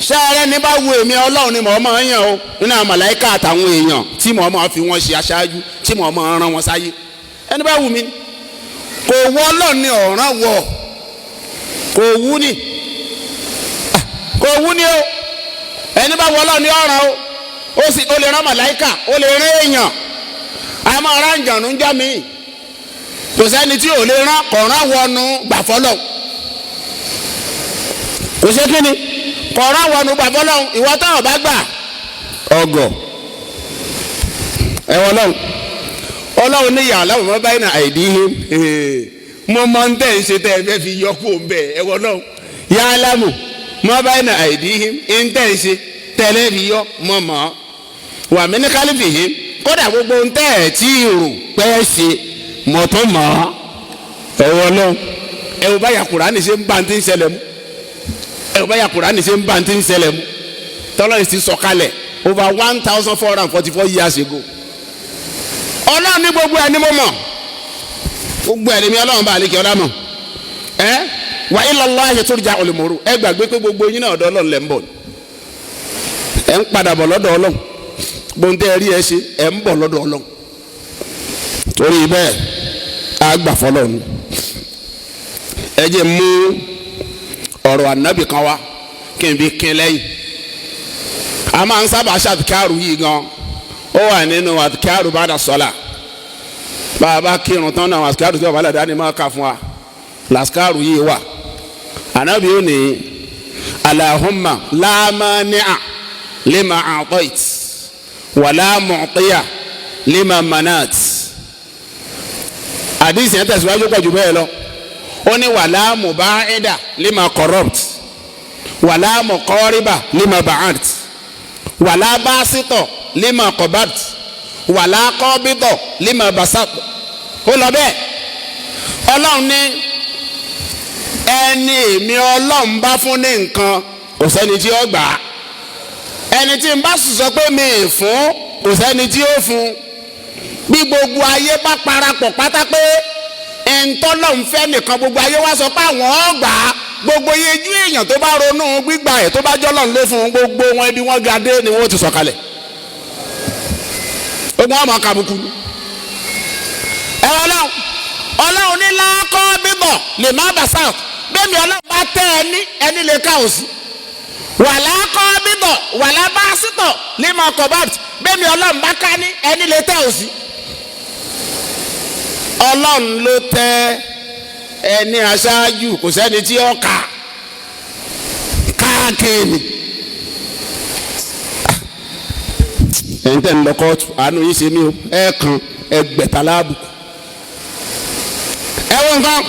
Speaker 1: sẹ́ẹ̀rẹ́ ní bá wo èmi Ọlọ́run ni mò ń máa ń yàn o nínú àwọn màláíkà àtàwọn èèyàn tí mò ń máa fi wọ́n ṣe aṣáájú, tí mò ń máa rán wọn sáyé. Ẹni bá wù mí kò wọ Ọlọ́run ni ọ̀ràn wọ̀, kò wú ni, kò wú ni o. Ẹni bá wọ Ọlọ́run ni ọ̀ràn o. Ó sì ó lè rán màláíkà, ó lè rán èèyàn, àmọ́ ọ̀ràn jànú ń já mi. Kò sẹ́ni tí ò lè rán kọ̀ọ̀rán wọnú gbàfọ́lọ́. Kò ṣe kí ni kọ̀ọ̀rán wọnú gbàfọ́lọ́. Ìwọ táwọn bá gbà ọgọ̀ ẹ̀wọ̀n lọ́hùn. Ọlọ́run ní yàrá láwọn ọmọ báyìí náà àìdí mo máa ń tẹ̀ ń ṣe tẹ́ ẹ fẹ́ fi yọ kó ń bẹ̀. Ẹ̀wọ̀n lọ́hùn yàrá lámù mọ báyìí náà àìdí ń tẹ̀ ń ṣe tẹ́lẹ̀ fi yọ mọ̀ mọ́ wà mí ní kálífì yìí. Kódà gbogbo ń tẹ̀ ẹ̀ tí ì rò pẹ́ ṣe mọ̀ tó mọ̀ ọ́. Ẹ̀wọ̀n lọ́hùn ẹ̀wọ̀n báyà Kùránì ṣe ń bá ti ń ṣẹlẹ̀ mú. Ẹ̀wọ̀n báyà Kùránì ṣe ń bá ti ń ṣẹlẹ̀ mú. Tọ́lọ́run ti sọ̀kalẹ̀ over 1444 years ago. Ọlọ́run ní gbogbo ẹ̀ ní mo mọ̀, gbogbo ẹ̀ ní mi Ọlọ́run bá àlekè ọlá mọ̀. Ẹ wa ilallahi turja'ul umur. Ẹ gbàgbé pé gbogbo yín náà ọ̀dọ̀ Ọlọ́run lẹ̀ ń bọ̀, ẹ ń padà bọ̀ lọ́dọ̀ Ọlọ́run. Gbóńtẹ́ ẹ rí ẹ ṣe, ẹ ń bọ̀ lọ́dọ̀ Ọlọ́run. Torí bẹ́ẹ̀ á gbà fọlọ́run. Ẹ jẹ́ mú ọ̀rọ̀ ànábì kan wá kí n fi kín lẹ́yìn. A máa ń sábà ṣàtìkárù yìí gan. Ó wà nínú àtìkárù ba'da sọ́là. Bá a bá kírun tán náà, àtìkárù tí bàbá làdá ni máa kà fún wa làtìkárù yìí wà. Ànábì ó ní Allahumma la mani'a lima a'tayt wa la mu'tiya lima manat. Àdìsí yẹn tẹ̀síwájú pọ̀ jù bẹ́ẹ̀ lọ. Ó ní wala muba'ida lima corrupt wala muqariba lima ba'at wala basito lima qabat wala qabito lima basat. Ó lọ bẹ́ẹ̀. Ọlọ́run ní ẹni èmi Ọlọ́run bá fún ní nǹkan kò sẹ́ni tí ó gbà á. Ẹni tí n bá sọ pé mi ì fún kò sẹ́ni tí ó fún. Bí gbogbo ayé bá parapọ̀ pátá pé ẹ̀ńtọ́lọ́run fẹ́ nìkan, gbogbo ayé wá sọ pé àwọn ó gbà á. Gbogbo yejú èèyàn tó bá ronú gbígbà ẹ̀ tó bá jọ́lọ́run ló fún un, gbogbo wọn ibi wọn ga dé ni wọ́n ti sọ̀kalẹ̀. Ogun ọmọ kàbùkù. Ẹ Ọlọ́run, Ọlọ́run ní lákọ́ bíbọ̀ lè má bà sáà. Bẹ́ẹ̀ni Ọlọ́run bá tẹ́ ẹ ní ẹni lè ká òsì. Wàlá kọ́ bíbọ̀ wàlá bá sítọ̀ lè má kọ̀ bá bẹ́ẹ̀ni Ọlọ́run bá ká ní ẹni lè tẹ́ òsì. Ọlọ́run ló tẹ́ ẹni aṣáájú, kò sẹ́ni tí ó kà káàkiri. Ẹ̀yin tẹ́ ń lọ kóòtù, àánú yín ṣe mí o. Ẹ kan ẹgbẹ̀ta láàbùkù. Ẹ wo nǹkan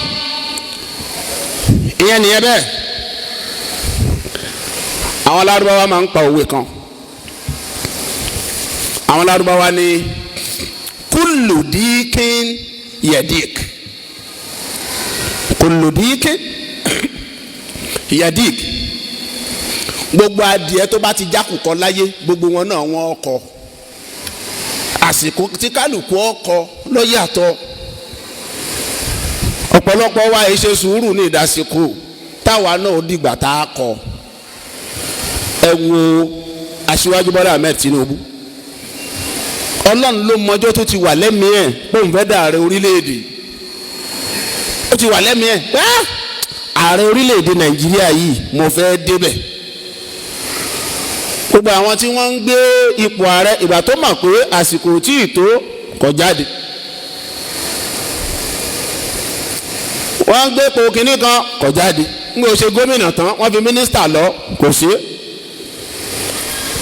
Speaker 1: ìyẹn nìyẹn bẹ́ẹ̀. Àwọn Lárúbáwá máa ń pa òwe kan. Àwọn Lárúbáwá ní kullu díkín yadik, kullu díkín yadik. Gbogbo adìẹ tó bá ti jákùkọ láyé, gbogbo wọn náà wọn ọkọ. Àsìkò tí kálukú ọkọ ló yàtọ̀. Ọ̀pọ̀lọpọ̀ wa yìí ṣe sùúrù ní ìdásíkò táwa náà dìgbà tá a kọ. Ẹ wo Aṣíwájú Bọ́lá Ahmed Tinubu. Ọlọ́run ló mọjọ́ tó ti wà lẹ́mìí ẹ̀ pé òun fẹ́ dà ààrẹ orílẹ̀-èdè. Ó ti wà lẹ́mìí ẹ̀ pé ààrẹ orílẹ̀-èdè Nàìjíríà yìí mo fẹ́ débẹ̀. Gbogbo àwọn tí wọ́n ń gbé ipò ààrẹ, ìgbà tó mọ̀ pé àsìkò tí ì tó kò jáde. Wọ́n ń gbé ipò kínní kan kò jáde. Ń gbé ṣe gómìnà tán, wọ́n fi mínísítà lọ kò ṣe.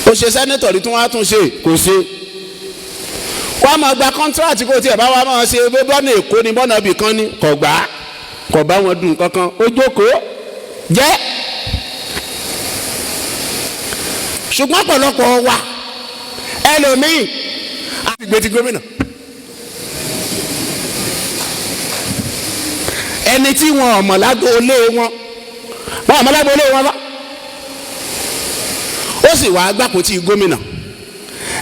Speaker 1: Ó ṣe sẹ́nẹ́tọ̀ rí tí wọ́n á tún ṣe kò ṣe. Wọ́n á máa gba kọ́ńtíráàtì kó tiẹ̀ bá wa máa ṣe bọ́nà Èkó ni bọ́nà ibì kan ni kò gbà á, kò bá wọn dùn kankan, ó jókòó jẹ́. Ṣùgbọ́n ọ̀pọ̀lọpọ̀ wa ẹlòmíì á ti gbé ti gómìnà, Ẹni tí wọn ọmọ lágbo ilé wọn, wọn ọmọ lágbo ilé wọn bá, ó sì wàá gbàpótí gómìnà.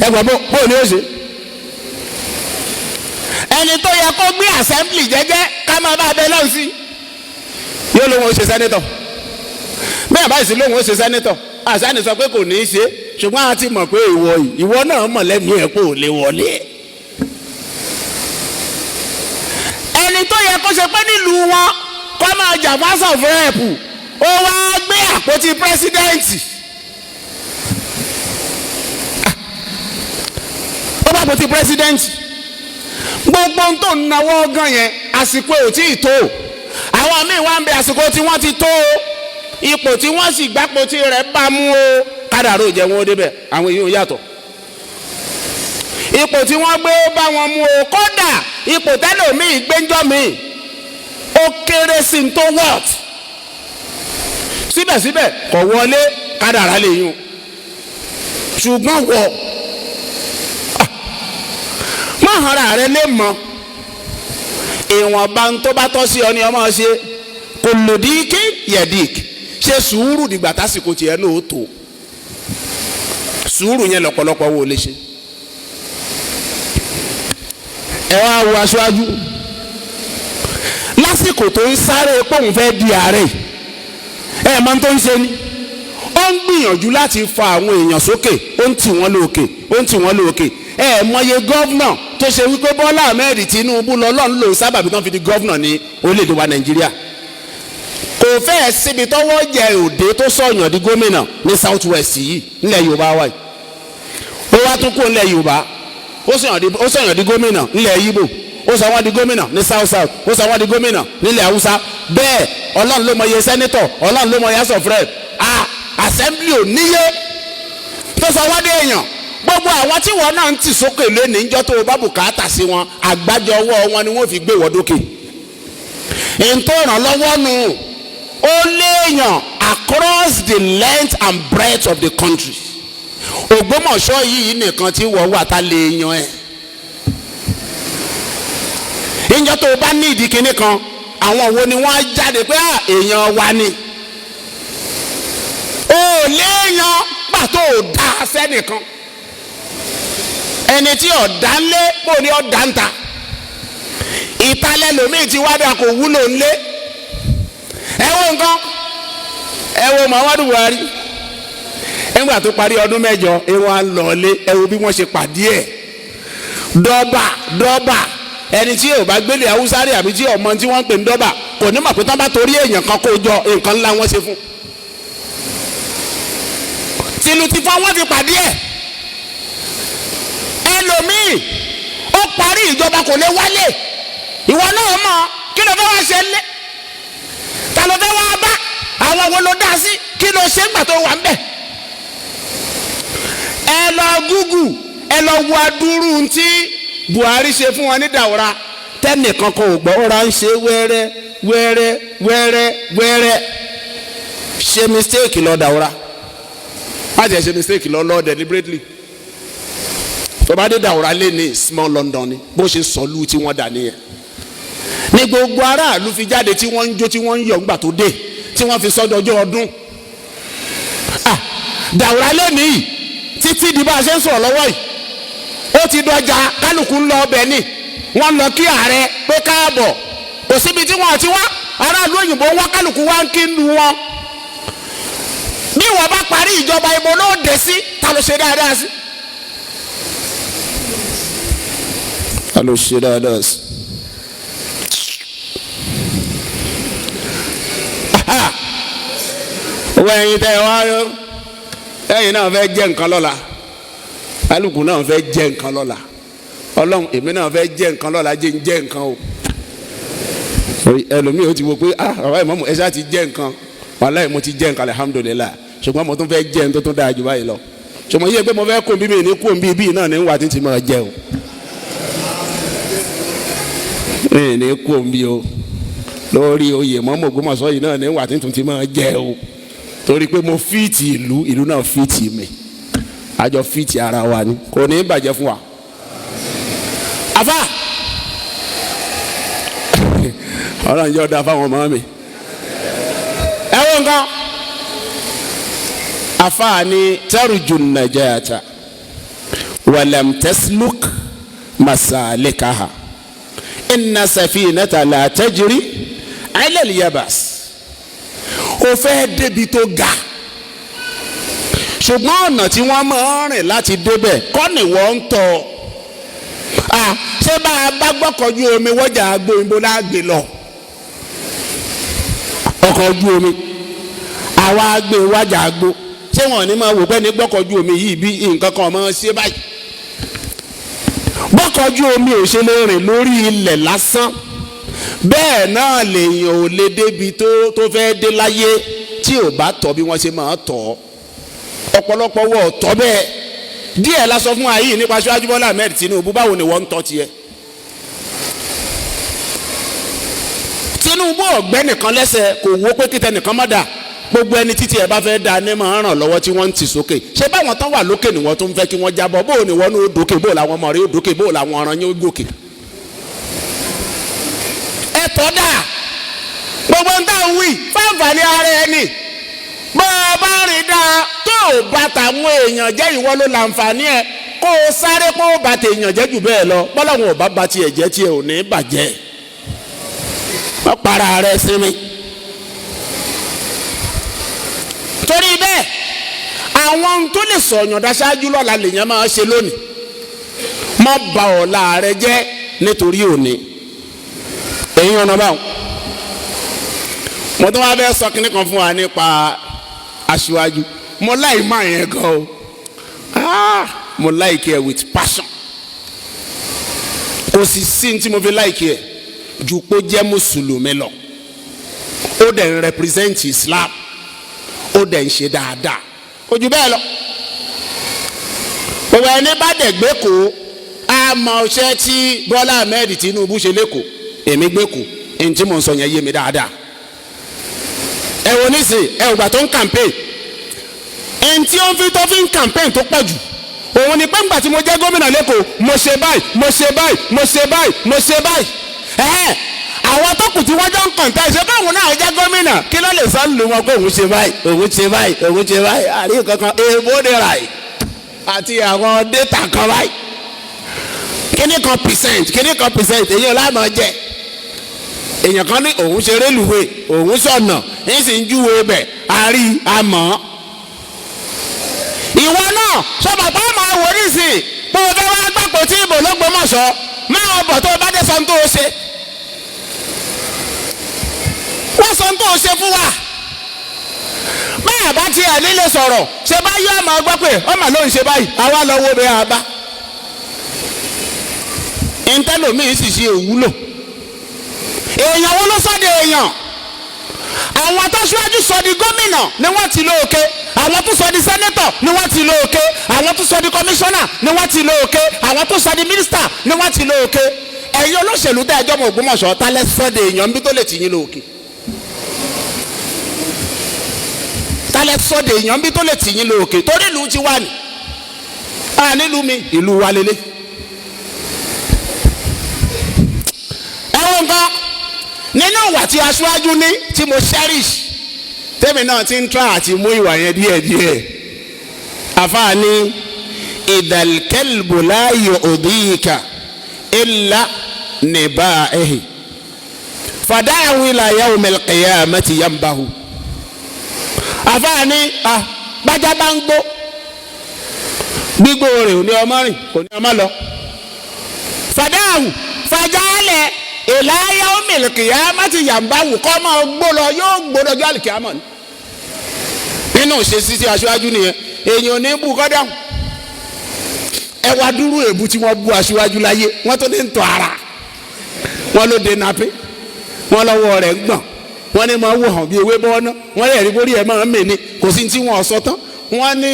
Speaker 1: Ẹgbẹ́ bó ni ó ṣe? Ẹni tó yẹ kó gbé assembly jẹ́jẹ́ ká máa bá abẹ lọ́hùn sí, yóò lóun ó ṣe sẹ́nẹ́tọ̀. Bẹ́ẹ̀ báyìí sí lóun ó ṣe sẹ́nẹ́tọ̀, àṣàní sọ pé kò ní í ṣe, ṣùgbọ́n a ti mọ̀ pé ìwọ yìí, ìwọ náà mọ̀ lẹ́mìí ẹ̀ kó lè wọlé. Ẹni tó yẹ kó ṣe pé nílùú wọn kó máa jà fásọ̀ fún ẹ̀pù, ó wá gbé àpótí pírẹ́sídẹ́ǹtì. Ó bá àpótí pírẹ́sídẹ́ǹtì, gbogbo ohun tó ń nawọ́ gan yẹn, àsìkò ò tí ì tó. Àwọn míì wá ń bẹ, àsìkò tí wọ́n ti tó o, ipò tí wọ́n sì gbapò tí rẹ̀ bá mú o, kádàró jẹ́ wọn ó débẹ̀. Àwọn èèyàn yàtọ̀, ipò tí wọ́n gbé ó bá wọn mú o. Kódà ipò tẹ́lòmíì gbẹ́njọ́ míì ó kéré sí n tó wọ́t, síbẹ̀síbẹ̀ kò wọlé, kádàrá lè yún. Ṣùgbọ́n wọ̀ má hara rẹ lè mọ ìwọ̀nba tó bá tọ́ sí ọ ni ọmọ ṣe. Kò lòdì kí yẹ̀dík ṣe sùúrù dìgbà tásìkò tiẹ̀ náà ó tó. Sùúrù yẹn lọ́pọ̀lọpọ̀ wo lè ṣe. Ẹ wá wo aṣáájú lásìkò tó ń sáré pé òun fẹ́ di ààrẹ, ẹ mọ̀ tó ń ṣe ni, ó ń gbìyànjú láti fa àwọn èèyàn sókè, ó ń tì wọ́n lókè, ó ń tì wọ́n lókè. Ẹ mọye gọ́vnà tó ṣe wípé Bọ́lá Ahmed Tinubu lọ́lọ́run lòun sábàbí tán fi di gọ́vnà ní orílẹ̀-èdè wa Nàìjíríà. Kò fẹ́ẹ̀ síbi tọ́wọ́ jẹ òde tó sọ̀yàn di gómìnà ní South West yìí nílẹ̀ Yorùbá wa yìí. Ó wá tún kó nílẹ̀ Yorùbá, ó sọ̀yàn di gómìnà nílẹ̀ Yíbò, ó sọ wọ́n di gómìnà ní South South, ó sọ wọ́n di gómìnà nílẹ̀ Haúsá. Bẹ́ẹ̀ Ọlọ́run ló mọye sẹ́nítọ̀, Ọlọ́run ló mọye House of Rep, assembly ò níye tó sọ wọ́n dé èèyàn. Gbogbo àwọn tí wọn náà ń tì sókè lónìí, níjọ́ tó o bá bùkátà sí wọn, àgbájọ ọwọ́ wọn ni wọ́n fi gbé wọ́n dókè. Ntọ́ ìrànlọ́wọ́ nù ó léèyàn across the length and breadth of the country. Ògbómọ̀ṣọ́ yìí nìkan tí wọ́n wà tá lè yan ẹ̀. Níjọ́ tó o bá ní ìdí kinní kan, àwọn wo ni wọ́n á jáde pé èèyàn wa ni? Ó léèyàn pàtó ò dá sẹ́nìkan. Ẹni tí ọ̀dà ń lé bó ni ọ̀dà ń ta, ìtalẹ̀ lòmíì ti wá dà kò wúlò ń lé. Ẹ wo nǹkan, ẹ wo Muhammadu Buhari nígbà tó parí ọdún 8, ẹ wọ́n á lọ lé. Ẹ wo bí wọ́n ṣe pàdé ẹ̀ dọ́bà dọ́bà. Ẹni tí yóò bá gbélé Haúsá rí àbí tí ọmọ tí wọ́n ń pè ní dọ́bà kò ní mọ̀ pé tán bá torí èèyàn kan kó jọ nǹkan ńlá wọ́n ṣe fún. Tìlù ti fọ́ wọ́n fi pàdé ẹ̀. Ẹlòmíì ó parí ìjọba kò lè wálé. Ìwọ náà mọ̀, kí ló fẹ́ wá ṣe lé? Ta ló fẹ́ wá bá? Àwọn wo ló dá sí? Kí ló ṣe ń gbà tó wà ń bẹ̀? Ẹ lọ Google, ẹ lọ wo adúrú tí Buhari ṣe fún wọn ní Daura, tẹ́nìkan kan ò gbọ́. Ó ra ń ṣe wẹ́rẹ́ wẹ́rẹ́ wẹ́rẹ́ wẹ́rẹ́. Ṣe mistake lọ Daura, má jẹ́ ṣe mistake lọ lọ deliberately. Tó bá dé Daura lé ní small London ni, bó ṣe sọlú tí wọ́n dà nìyẹn ní gbogbo aráàlú fi jáde, tí wọ́n ń jó, tí wọ́n ń yọ̀ ńgbà tó dé, tí wọ́n fi sọ́dọ̀jọ́ ọdún. Daura lé ní títí di bá a ṣe ń sọ̀rọ̀ lọ́wọ́ yìí, ó ti dọjà, kálukú ń lọ ọbẹ̀ ni wọ́n lọ kí ààrẹ pé káàbọ̀. Kò síbi tí wọ́n ti wá, aráàlú òyìnbó wá, kálukú wá ń kí lu wọn. Bí wọ́n bá parí ìjọba, ibo ló dé sí? Ta ló ṣe dáadáa sí? Ta ló ṣe dáadáa sí? Owó ẹyin tẹ wá, ẹyin náà fẹ́ jẹ nǹkan lọ́la, kálukú náà fẹ́ jẹ nǹkan lọ́la. Ọlọ́run, èmi náà fẹ́ jẹ nǹkan lọ́la, jẹ́ ń jẹ nǹkan o. Ẹlòmíì ó ti wo pé bàbá ìmọ̀mù ẹ ṣáà ti jẹ nǹkan, wàláhì mo ti jẹ nǹkan, alhamdulillah, ṣùgbọ́n mo tún fẹ́ jẹ nǹkan tó tún dáa jù báyìí lọ. Ṣùgbọ́n yíyẹ pé mo fẹ́ kó bí mi ní kó bí bí náà ní wà títí máa jẹ o, mi ní kó bí o lórí oyè mọ́mọ́ Ògbómọ̀ṣọ́ yìí náà ní wà títí tí máa jẹ o, torí pé mo fíìtì ìlú, ìlú náà fíìtì mi, àjọ fíìtì ara wa ni, kò ní bàjẹ́ fún wa. Àfà Ọlọ́run jẹ́ ọ̀dà fáwọn ọmọ mi. Ẹ wo nǹkan afaani tarju najata walam tasluk masalikaha inna safinata la tajri ala al-yabas. O fẹ́ débi tó ga, ṣùgbọ́n ọ̀nà tí wọ́n máa ń rìn láti débẹ̀ kọ́ ni wọ́n ń tọ̀. Ṣé bá a bá gbọ́kọ̀jú omi wọ́jà agbóyìnbó láàgbé lọ? Ọkọ̀ ojú omi àwa gbé wájà agbó, ṣé wọn ní máa wò pé ní gbọ́kọ̀jú omi yìí bí nǹkan kan máa ṣe báyìí? Gbọ́kọ̀jú omi ò ṣe lè rìn lórí ilẹ̀ lásán, bẹ́ẹ̀ náà lèèyàn ò lè débi tó fẹ́ dé láyé tí ò bá tọ̀ bí wọ́n ṣe máa tọ̀. Ọ̀pọ̀lọpọ̀ wọ̀ tọ́ bẹ́ẹ̀. Díẹ̀ la sọ fún wa yìí nípa Aṣíwájú Bọ́lá Ahmed Tinubu, báwo ni wọ́n ń tọ́ tiẹ̀? Tinubu ọ̀gbẹ́ nìkan lẹ́sẹ̀, kò wó pé kíta nìkan má dà. Gbogbo ẹni títí ẹ bá fẹ́ da ní máa ràn lọ́wọ́ tí wọ́n ń tì sókè. Ṣé báwọn tán wà lókè ni wọ́n tún fẹ́ kí wọ́n jábọ́? Bóò ni wọ́n ní ó dókè, bóò làwọn ọmọ rẹ̀ ó dókè, bóò làwọn ọ̀ràn yín ó gòkè. Ẹ tọ́ dà gbogbo ń tà ń wí fáǹfààní ara ẹni. Bó o bá rìn dáa tó o bá tàwọn èèyàn jẹ́, ìwọ ló láǹfààní ẹ. Kó o sáré kó o bá tèèyàn jẹ́ jù bẹ́ẹ̀ lọ, bọ́lọ́hún ò bá ba tiẹ̀ jẹ́, tiẹ̀ ò ní bàjẹ́. Wọ́n para rẹ̀ sinmi. Torí bẹ́ẹ̀ àwọn ohun tó lè sọ̀yàn daṣáájú lọ́la lèèyàn máa ṣe lónìí. Má bà ọ̀la rẹ jẹ́ nítorí òní. Èyí ọ̀nà báwọn. Mo tún wá fẹ́ sọ kínní kan fún wa nípa Aṣíwájú. Mo láì má yẹn gan o. Mo like ẹ with passion. Kò sì sí ní tí mo fi like ẹ ju pé ó jẹ́ mùsùlùmí lọ. Ó dẹ̀ ń represent Islam, ó dẹ̀ ń ṣe dáadáa, kò jù bẹ́ẹ̀ lọ. Gbogbo ẹni bá dẹ̀ gbé kó a mọ iṣẹ́ tí Bọ́lá Ahmed Tinubu ṣe lẹ́kọ̀ọ́, èmi gbé kó ẹni tí mò ń sọ yẹn yé mi dáadáa. Ẹ wo nísìnyí, ẹ ò gbà tó ń campaign, ẹni tí ó ń fi tó fi ń campaign tó pọ̀ jù òun ni pé ńgbà tí mo jẹ́ gómìnà lẹ́kọ̀ọ́, mo ṣe báyìí, mo ṣe báyìí, mo ṣe báyìí, mo ṣe báyìí. Àwọn tó kù tí wọ́n jọ ń kọ̀ǹtà ṣe báwọn náà jẹ́ gómìnà, kí ló lè sọ lù wọn pé òun ṣe báyìí, òun ṣe báyìí, òun ṣe báyìí? Àrí kankan èèbó de ra yìí àti àwọn data kan báyìí, kíní kan percent, kíní kan percent, èyí ò láàmú jẹ. Èèyàn kan ní òun ṣe rélùwé, òun sọ̀nà, ń sì ń júwe bẹ̀, àrí àmọ́. Ìwọ náà sọ bàbá máa wò nísìnyí pé o fẹ́ wá gbàpò tí ìbò l'Ógbómọ̀ṣọ́, máa bọ̀ tó o bá dé sọ tó o ṣe. Wọ́n sọ tó o ṣe fún wa. Báyà bá tiẹ̀ líle sọ̀rọ̀ ṣe bá yọ ọmọ gbọ́ pé ọmọ ló ń ṣe báyìí, àwa lọ wo bẹ́ẹ̀ àbá. Ntẹ́lómi sì ṣe òwúlò. Èèyàn wo ló sọ de èèyàn? Àwọn tó ṣíwájú sọ di gómìnà ni wọ́n ti lọ òkè, àwọn tó sọ di sẹ́nẹ́tọ̀ ni wọ́n ti lọ òkè, àwọn tó sọ di kọmíṣánná ni wọ́n ti lọ òkè, àwọn tó sọ di mínísítà ni wọ́n ti lọ òkè. Ẹ̀yin olóṣèlú tẹ́ ẹjọ́ mọ̀ Ògbómọ̀ṣọ́, ta lẹ sọ de èèyàn bí tó lè tì yín lọ òkè? Ta lẹ sọ de èèyàn bí tó lè tì yín lọ òkè? Torí ìlú ti wà ní nílùú mi, ìlú wa lélẹ̀. Ẹ wo nǹkan nínú ìwà tí Aṣíwájú ní tí mo cherish, tẹ́mi náà ti ń try àti mú ìwà yẹn díẹ̀díẹ̀. Àfààní idal-kalbu la yu'dhika illa niba'ihi fada'ahu ila yawmil qiyamati yanbahu. Àfààní bájá bá ń gbó, gbígbó rẹ̀ ò ní ọmọ rìn, kò ní ọmọ lọ. Fada'ahu fàjálẹ̀ ila yawmil qiyamati yanbahu, kọ́ máa gbó lọ, yóò gbó lọ́jọ́ àlùkìyámọ̀ ni. Nínú ìṣesí tí Aṣíwájú nìyẹn, èèyàn ò ní bú kọ́ dáhùn. Ẹ wá dúró èbú tí wọ́n bú Aṣíwájú láyé, wọ́n tó ní ń tọ́ ara wọ́n ló de nape, wọ́n lọ́wọ́ rẹ̀ ń gbọ̀n, wọ́n ní máa wò hàn bí ewé bọ́ọ́ná, wọ́n lè rí bórí ẹ̀ máa ń mè ní, kò sí tí wọ́n sọ tán. Wọ́n ní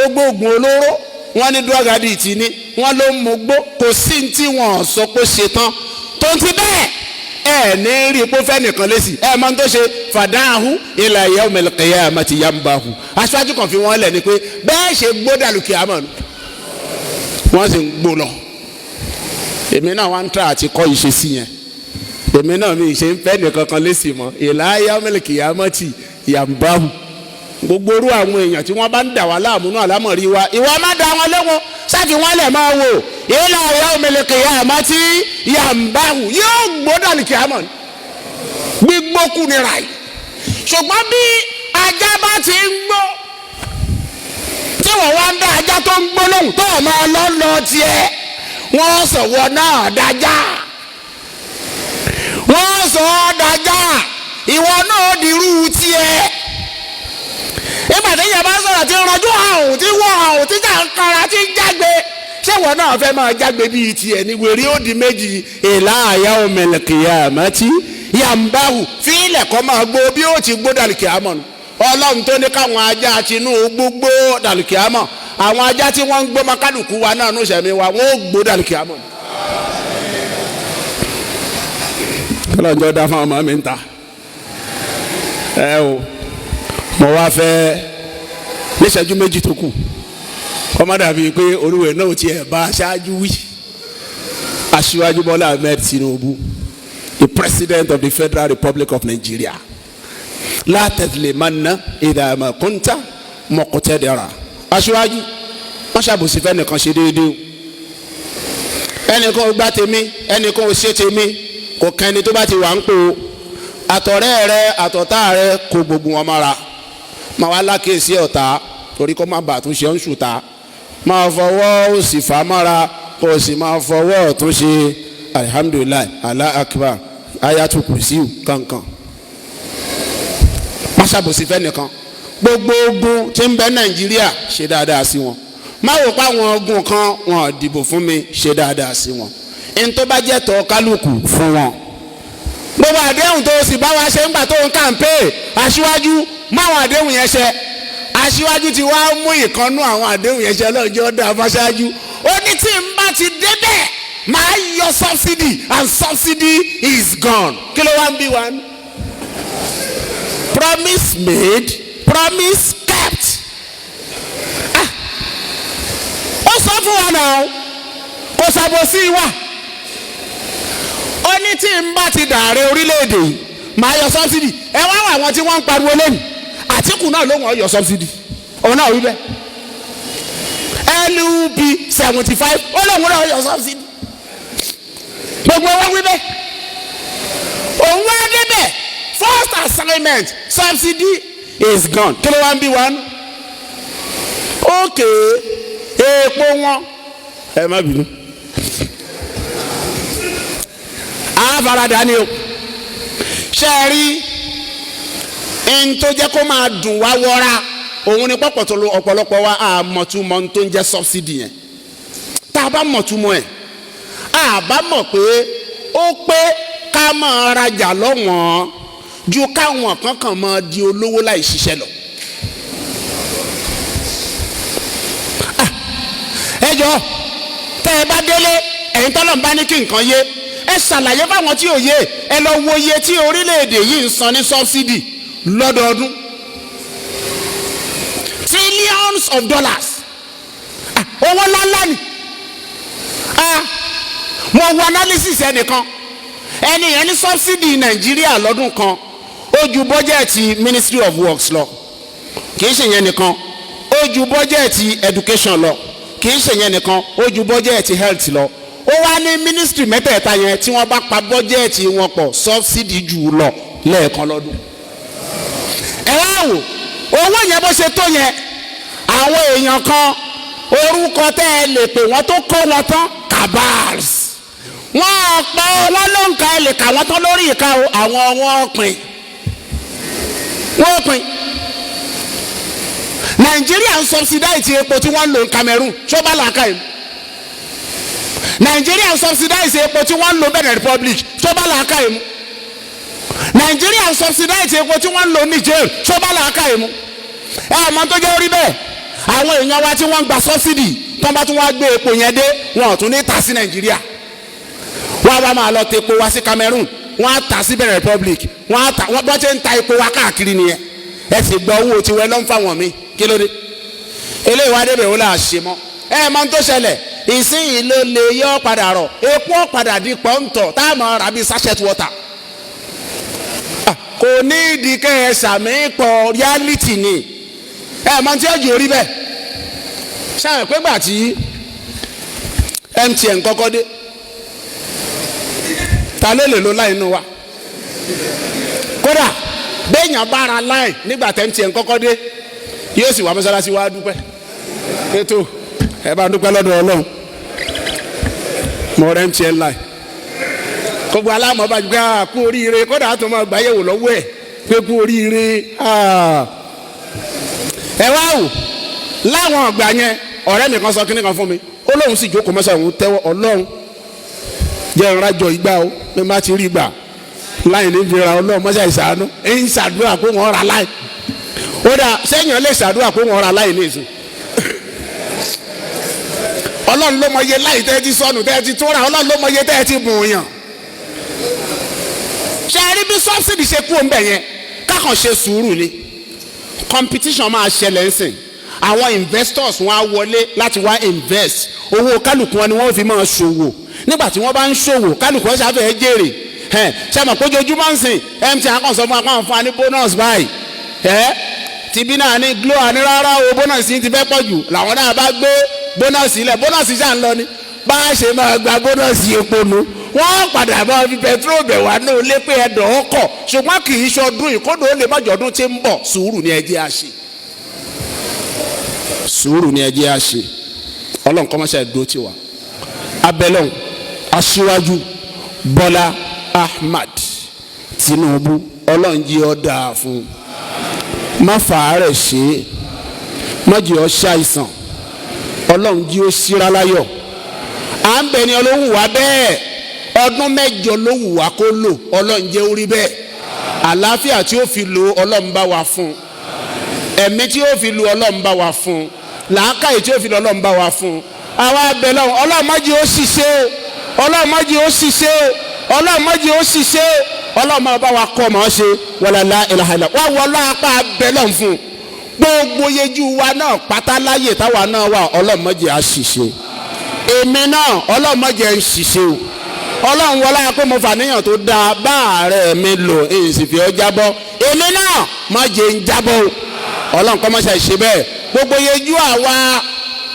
Speaker 1: ó gbóògùn olóró, wọ́n ní drug addict ni, wọ́n ló ń mú gbó, kò sí tí wọ́n sọ pé ṣe tán. Tó ń ti bẹ́ẹ̀ ẹ ní rí ipò fẹ́ nìkan lẹ́sìn, ẹ máa ń tó ṣe fàdáhù ila yawmil qiyamati yanbahu. Aṣáájú kan fi wọ́n lẹ̀ ni pé bẹ́ẹ̀ ṣe gbódàlù kìámọ̀ ni wọ́n sì ń gbó lọ. Èmi náà wá ń tà àti kọ́ ìṣesí yẹn. Èmi náà mi ṣe ń fẹ́ nìkan kan lẹ́sìn mọ́. Ìlà mílíkì yàmọ́tì yàmbáhù. Gbogbo orú àwọn èèyàn tí wọ́n bá ń dà wá láàmú náà lámọ̀rí wa, ìwọ má da wọn lẹ́wọ̀n, sáfì wọn lẹ̀ máa wò. Ìlà mílíkì yàmọ́tì yàmbáhù yóò gbódà ní kìámọ̀ gbígbókù ní ra yìí. Ṣùgbọ́n bí ajá bá ti ń gbó, tí wọ́n wá ń dá ajá tó ń gbó lóhùn tó máa lọ lọ tiẹ̀, wọ́n sọ̀wọ́ náà dájá, wọ́n sọ ọ́ dájá, ìwọ náà dirú tiẹ̀. Nígbà tí ìyẹn bá sọ̀rọ̀ tí ń rọjú àrùn, tí wọ́n àrùn, tí jà ń kanra, tí ń jágbe, ṣé ìwọ náà fẹ́ máa jágbe bíi tiẹ̀ ní? Wèrè ó di méjì. Ìlà àyà òmìnirìkìyà àmọ́tí yàmbáwù fílẹ̀ kọ́ máa gbó bí ó ti gbó dàlùkì àmọ́ nù. Ọlọ́run tó ní káwọn ajá tinú gbogbo dàlùkì àmọ́, àwọn ajá tí wọ́n ń gbó makálukú wa náà nù sẹ̀mí wa, wọ́n ó gbó dàlùkì àmọ́ nù. Kọ́lọ́njọ́ dá fún ọmọ mi ń ta ẹ o. Mo wá fẹ́ níṣẹ́jú méjì tó kù, kọ́ má dàbí pé olúwẹ̀ náà tiẹ̀ bá aṣáájú wí. Aṣíwájú Bọ́lá Ahmed Tinubu, the President of the Federal Republic of Nigeria, la tadlimanna idha ma kunta muqtadira. Aṣíwájú, wọ́n ṣàbòsí fẹ́ nìkan ṣe déédéé o. Ẹnìkan ò gbá tèmi, ẹnìkan ò ṣe tèmi, kò kan ẹni tó bá ti wà ń pò ó. Àtọ̀rẹ́ rẹ, àtọ̀tá rẹ, kò gbogbo wọn mọ́ra. Máa wá lákèsí ọ̀tá, torí kó má bàa tún ṣe ń ṣùtá. Máa fọwọ́ òsì fà mọ́ra, kó o sì máa fọwọ́ ọ̀tún ṣe alihamudulilayi, Allah akbar, ayatu kursiu kankan. Má ṣàbòsí fẹ́ nìkan. Gbogbo ogun tí ń bẹ Nàìjíríà, ṣe dáadáa sí wọn. Má wò pa àwọn ogun kan wọn dìbò fún mi, ṣe dáadáa sí wọn. Ẹni tó bá jẹ́ tọ́ kálukú fún wọn. Gbogbo àdéhùn tó sì bá wa ṣe ńgbà tó ń kàǹpé, aṣíwájú, máwọn àdéhùn yẹn ṣe. Aṣíwájú ti wá mú ìkànnú àwọn àdéhùn yẹn ṣe lọ́jọ́ dá fáṣáájú. Ó ní tí n bá ti débẹ̀, máa yọ subsidy, and subsidy is gone. Kí ló wá ń bí wa? Promise made, promise kept. Ah, ó sọ fún wa náà, kò ṣàbòsí wa. Ó ní tí n bá ti dààrẹ orílẹ̀-èdè yìí, máa yọ subsidy. Ẹ wá wà àwọn tí wọ́n ń pariwo lẹ́nu. Àtìkù náà ló wọ́n yọ subsidy, òun náà wí bẹ́ẹ̀. LUP 75, ó lóun náà yọ subsidy. Gbogbo wọn wí bẹ́ẹ̀. Òun wá débẹ̀, first assignment, subsidy is gone. Kí ló wá ń bí wa nù? Ókè epo wọn, ẹ má bínú, àfarada ni o. Ṣe é rí ẹni tó jẹ́ kó máa dùn wá wọ́ra? Òun ni pọ̀pọ̀ ọ̀pọ̀lọpọ̀ wa àmọ̀túmọ̀ tó ń jẹ́ subsidy yẹn. Tá a bá mọ̀túmọ̀ ẹ̀, a bá mọ̀ pé ó pé ká máa rajà lọ́wọ́n ju káwọn kankan máa di olówó láì ṣiṣẹ́ lọ. Ẹ jọ, tẹ́ ẹ bá délé, ẹ̀yin tọ́lọ̀ ń bá ní kí nǹkan yé, ẹ ṣàlàyé fáwọn tí ò yé. Ẹ lọ wo iye tí orílẹ̀-èdè yìí ń san ní subsidy lọ́dọọdún, trillions of dollars. Owó ńláńlá ni. Mo wo analysis ẹnìkan, ẹni yẹn ní subsidy Nàìjíríà lọ́dún kan ó ju bọ́jẹ̀tì Ministry of Works lọ. Kì í ṣe yẹn nìkan, ó ju bọ́jẹ̀tì education lọ. Kì í ṣe yẹn nìkan, ó ju bọ́jẹ̀tì health lọ. Ó wá ní ministry mẹ́tẹ̀ẹ̀ta yẹn, tí wọ́n bá pa bọ́jẹ̀tì wọn pọ̀, subsidy jù lọ lẹ́ẹ̀kan lọ́dún. Ẹ wá wò owó yẹn bó ṣe tó yẹn. Àwọn èèyàn kan, orúkọ tẹ́ ẹ lè pè wọ́n tó kó wọn tán, cabals, wọ́n pọ̀, wọ́n ló ń ka, ẹ lè kà wọ́n tán lórí ìka o. Àwọn wọn pin, wọ́n pin. Nàìjíríà ń subsidize epo tí wọ́n ń lò ní Cameroon, ṣó bá làákà yìí? Nàìjíríà ń subsidize epo tí wọ́n ń lò Benin Republic, ṣó bá làákà yìí mu? Nàìjíríà ń subsidize epo tí wọ́n ń lò Niger, ṣó bá làákà yìí mu? Ẹ àmọ́ tó jẹ́ orí bẹ́ẹ̀, àwọn èèyàn wa tí wọ́n ń gba subsidy, tó ń bá tún wá gbé epo yẹn dé, wọn ò tún ní ta sí Nàìjíríà. Wọ́n á wá máa lọ tepo wá sí Cameroon, wọ́n á ta sí Benin Republic, wọ́n á ta. Wọ́n bọ́ ṣe ń ta epo wá káàkiri nìyẹn. Ẹ sì gba owó tiwẹ́ ló ń fáwọn mi. Kí ló dé? Eléyìí wá débẹ̀, ó là ṣe mọ́. Ẹ mọ́ tó ṣẹlẹ̀. Ìsinyìí ló lè yọ padà rọ̀, epo padà di pọ́ńtọ̀ tá a máa rà bíi sachet water. Kò ní ìdí kẹ́ ẹ sàmì pọ̀, reality ni. Ẹ mọ tí ó jù orí bẹ́ẹ̀. Ṣáà pé gbà tí MTN kọ́kọ́ dé, ta ló lè lo láì nù wa? Kódà béèyàn bá ra láì nígbà tí MTN kọ́kọ́ dé, yóò sì wá mọ́sálásí wá dúpẹ́. Ètò ẹ bá dúpẹ́ lọ́dọ̀ Ọlọ́run, mo rẹ MTN láì. Gbogbo alámọ̀ bá gbé kú oríire, kódà á tún máa gbáyẹ̀wò lọ́wọ́ ẹ̀ pé kú oríire. Ẹ wá wò láwọn ọgbà yẹn, ọ̀rẹ́ mi kan sọ kíní kan fún mi, ó lóun sì jókòó mọ́sá, òun tẹ́wọ́, Ọlọ́run jẹ́ ìrìnàjò ìgbà o, mi má ti rí gbà láì ní fira, Ọlọ́run mọ́sá ìsàánú, ń ṣàdúrà pé wọ́n ra láì. Ó dà sẹ́yìn lè ṣàdúrà pé wọ́n ra láì ní ìsìn. Ọlọ́run ló mọ iye láì tẹ́ ti sọnù, tẹ́ ti tóra, Ọlọ́run ló mọ iye tẹ́ ti bùn yàn. Ṣe rí bí subsidy ṣe kú òǹbẹ̀ yẹn, kákan ṣe sùúrù ni. Competition máa ṣẹlẹ̀ ń sìn, àwọn investors wọn á wọlé láti wá invest owó. Kálukú wọn ni wọ́n fi máa ṣòwò. Nígbà tí wọ́n bá ń ṣòwò, kálukú wọn ṣàfẹ́ jèrè. Ṣe mọ̀ pójoojúmọ́ ń sìn, MTN kàn sọ fún wa pé àwọn fún wa ní bonus báyìí, ẹ̀ tìbí náà ní Glo àní rárá o, bonus yìí ti fẹ́ pọ̀ jù, làwọn náà bá gbé bonus ilẹ̀. Bonus ṣáà ń lọ ni bá a ṣe máa gba bonus epo nu, wọ́n padà máa fi petrol bẹ̀ wá ní olé pé ẹ̀dọ̀ ọkọ̀, ṣùgbọ́n kì í ṣọdún ìkódò, ó lè má jọdún tí ń bọ̀. Sùúrù ni ẹ jẹ́ a ṣe, sùúrù ni ẹ jẹ́ a ṣe. Ọlọ́run kọ́ mọ́ṣẹ́ dúró tì wá. Abẹ́lọ́hún Aṣíwájú Bọ́lá Ahmad Tinubu, Ọlọ́run jí ọ dáa fún un, má fàárẹ̀ ṣe é, má jẹ́ ọ ṣàìsàn, Ọlọ́run jí ó síra láyọ̀. À ń bẹ̀ ni ọlọ́wù wá bẹ́ẹ̀, ọdún 8 ló wù wá kó lò, Ọlọ́run jẹ́ orí bẹ́ẹ̀. Àlàáfíà tí ó fi lò, Ọlọ́run bá wa fún un. Ẹ̀mí tí ó fi lò, Ọlọ́run bá wa fún un. Làákàyè tí ó fi lò, Ọlọ́run bá wa fún un. Àwa abẹ lọ́wọ́, Ọlọ́run má jẹ́ ó ṣiṣẹ́ o, Ọlọ́run má jẹ́ ó ṣiṣẹ́ o, Ọlọ́run má jẹ́ ó ṣiṣẹ́ o, Ọlọ́run má bá wa kọ́ ọmọ ṣe. Wala la ilaha illa wá wọlé apá abẹ lọ́hùn fún un. Gbogbo yejú wa náà pátá láyè táwa náà wà, Ọlọ́run má jẹ́ á ṣiṣẹ́. Èmi náà, Ọlọ́run má jẹ́ ń ṣiṣẹ́ o. Ọlọ́run wọlé pé mo fàníyàn tó dáa bá ààrẹ mi lò, èyí sì fi ọ́ jábọ́, èmi náà má jẹ́ ń jábọ́ o. Ọlọ́run kọ́ mọ́ṣẹ́ ṣe bẹ́ẹ̀. Gbogbo yejú àwa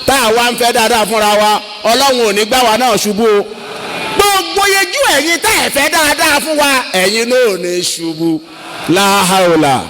Speaker 1: tá àwa ń fẹ́ dáadáa fúnra wa, Ọlọ́run ò ní gbá wa náà ṣubú o. Gbogbo yejú ẹ̀yin tá ẹ̀ fẹ́ dáadáa fún wa, ẹ̀yin náà ò ní ṣubú. La haula.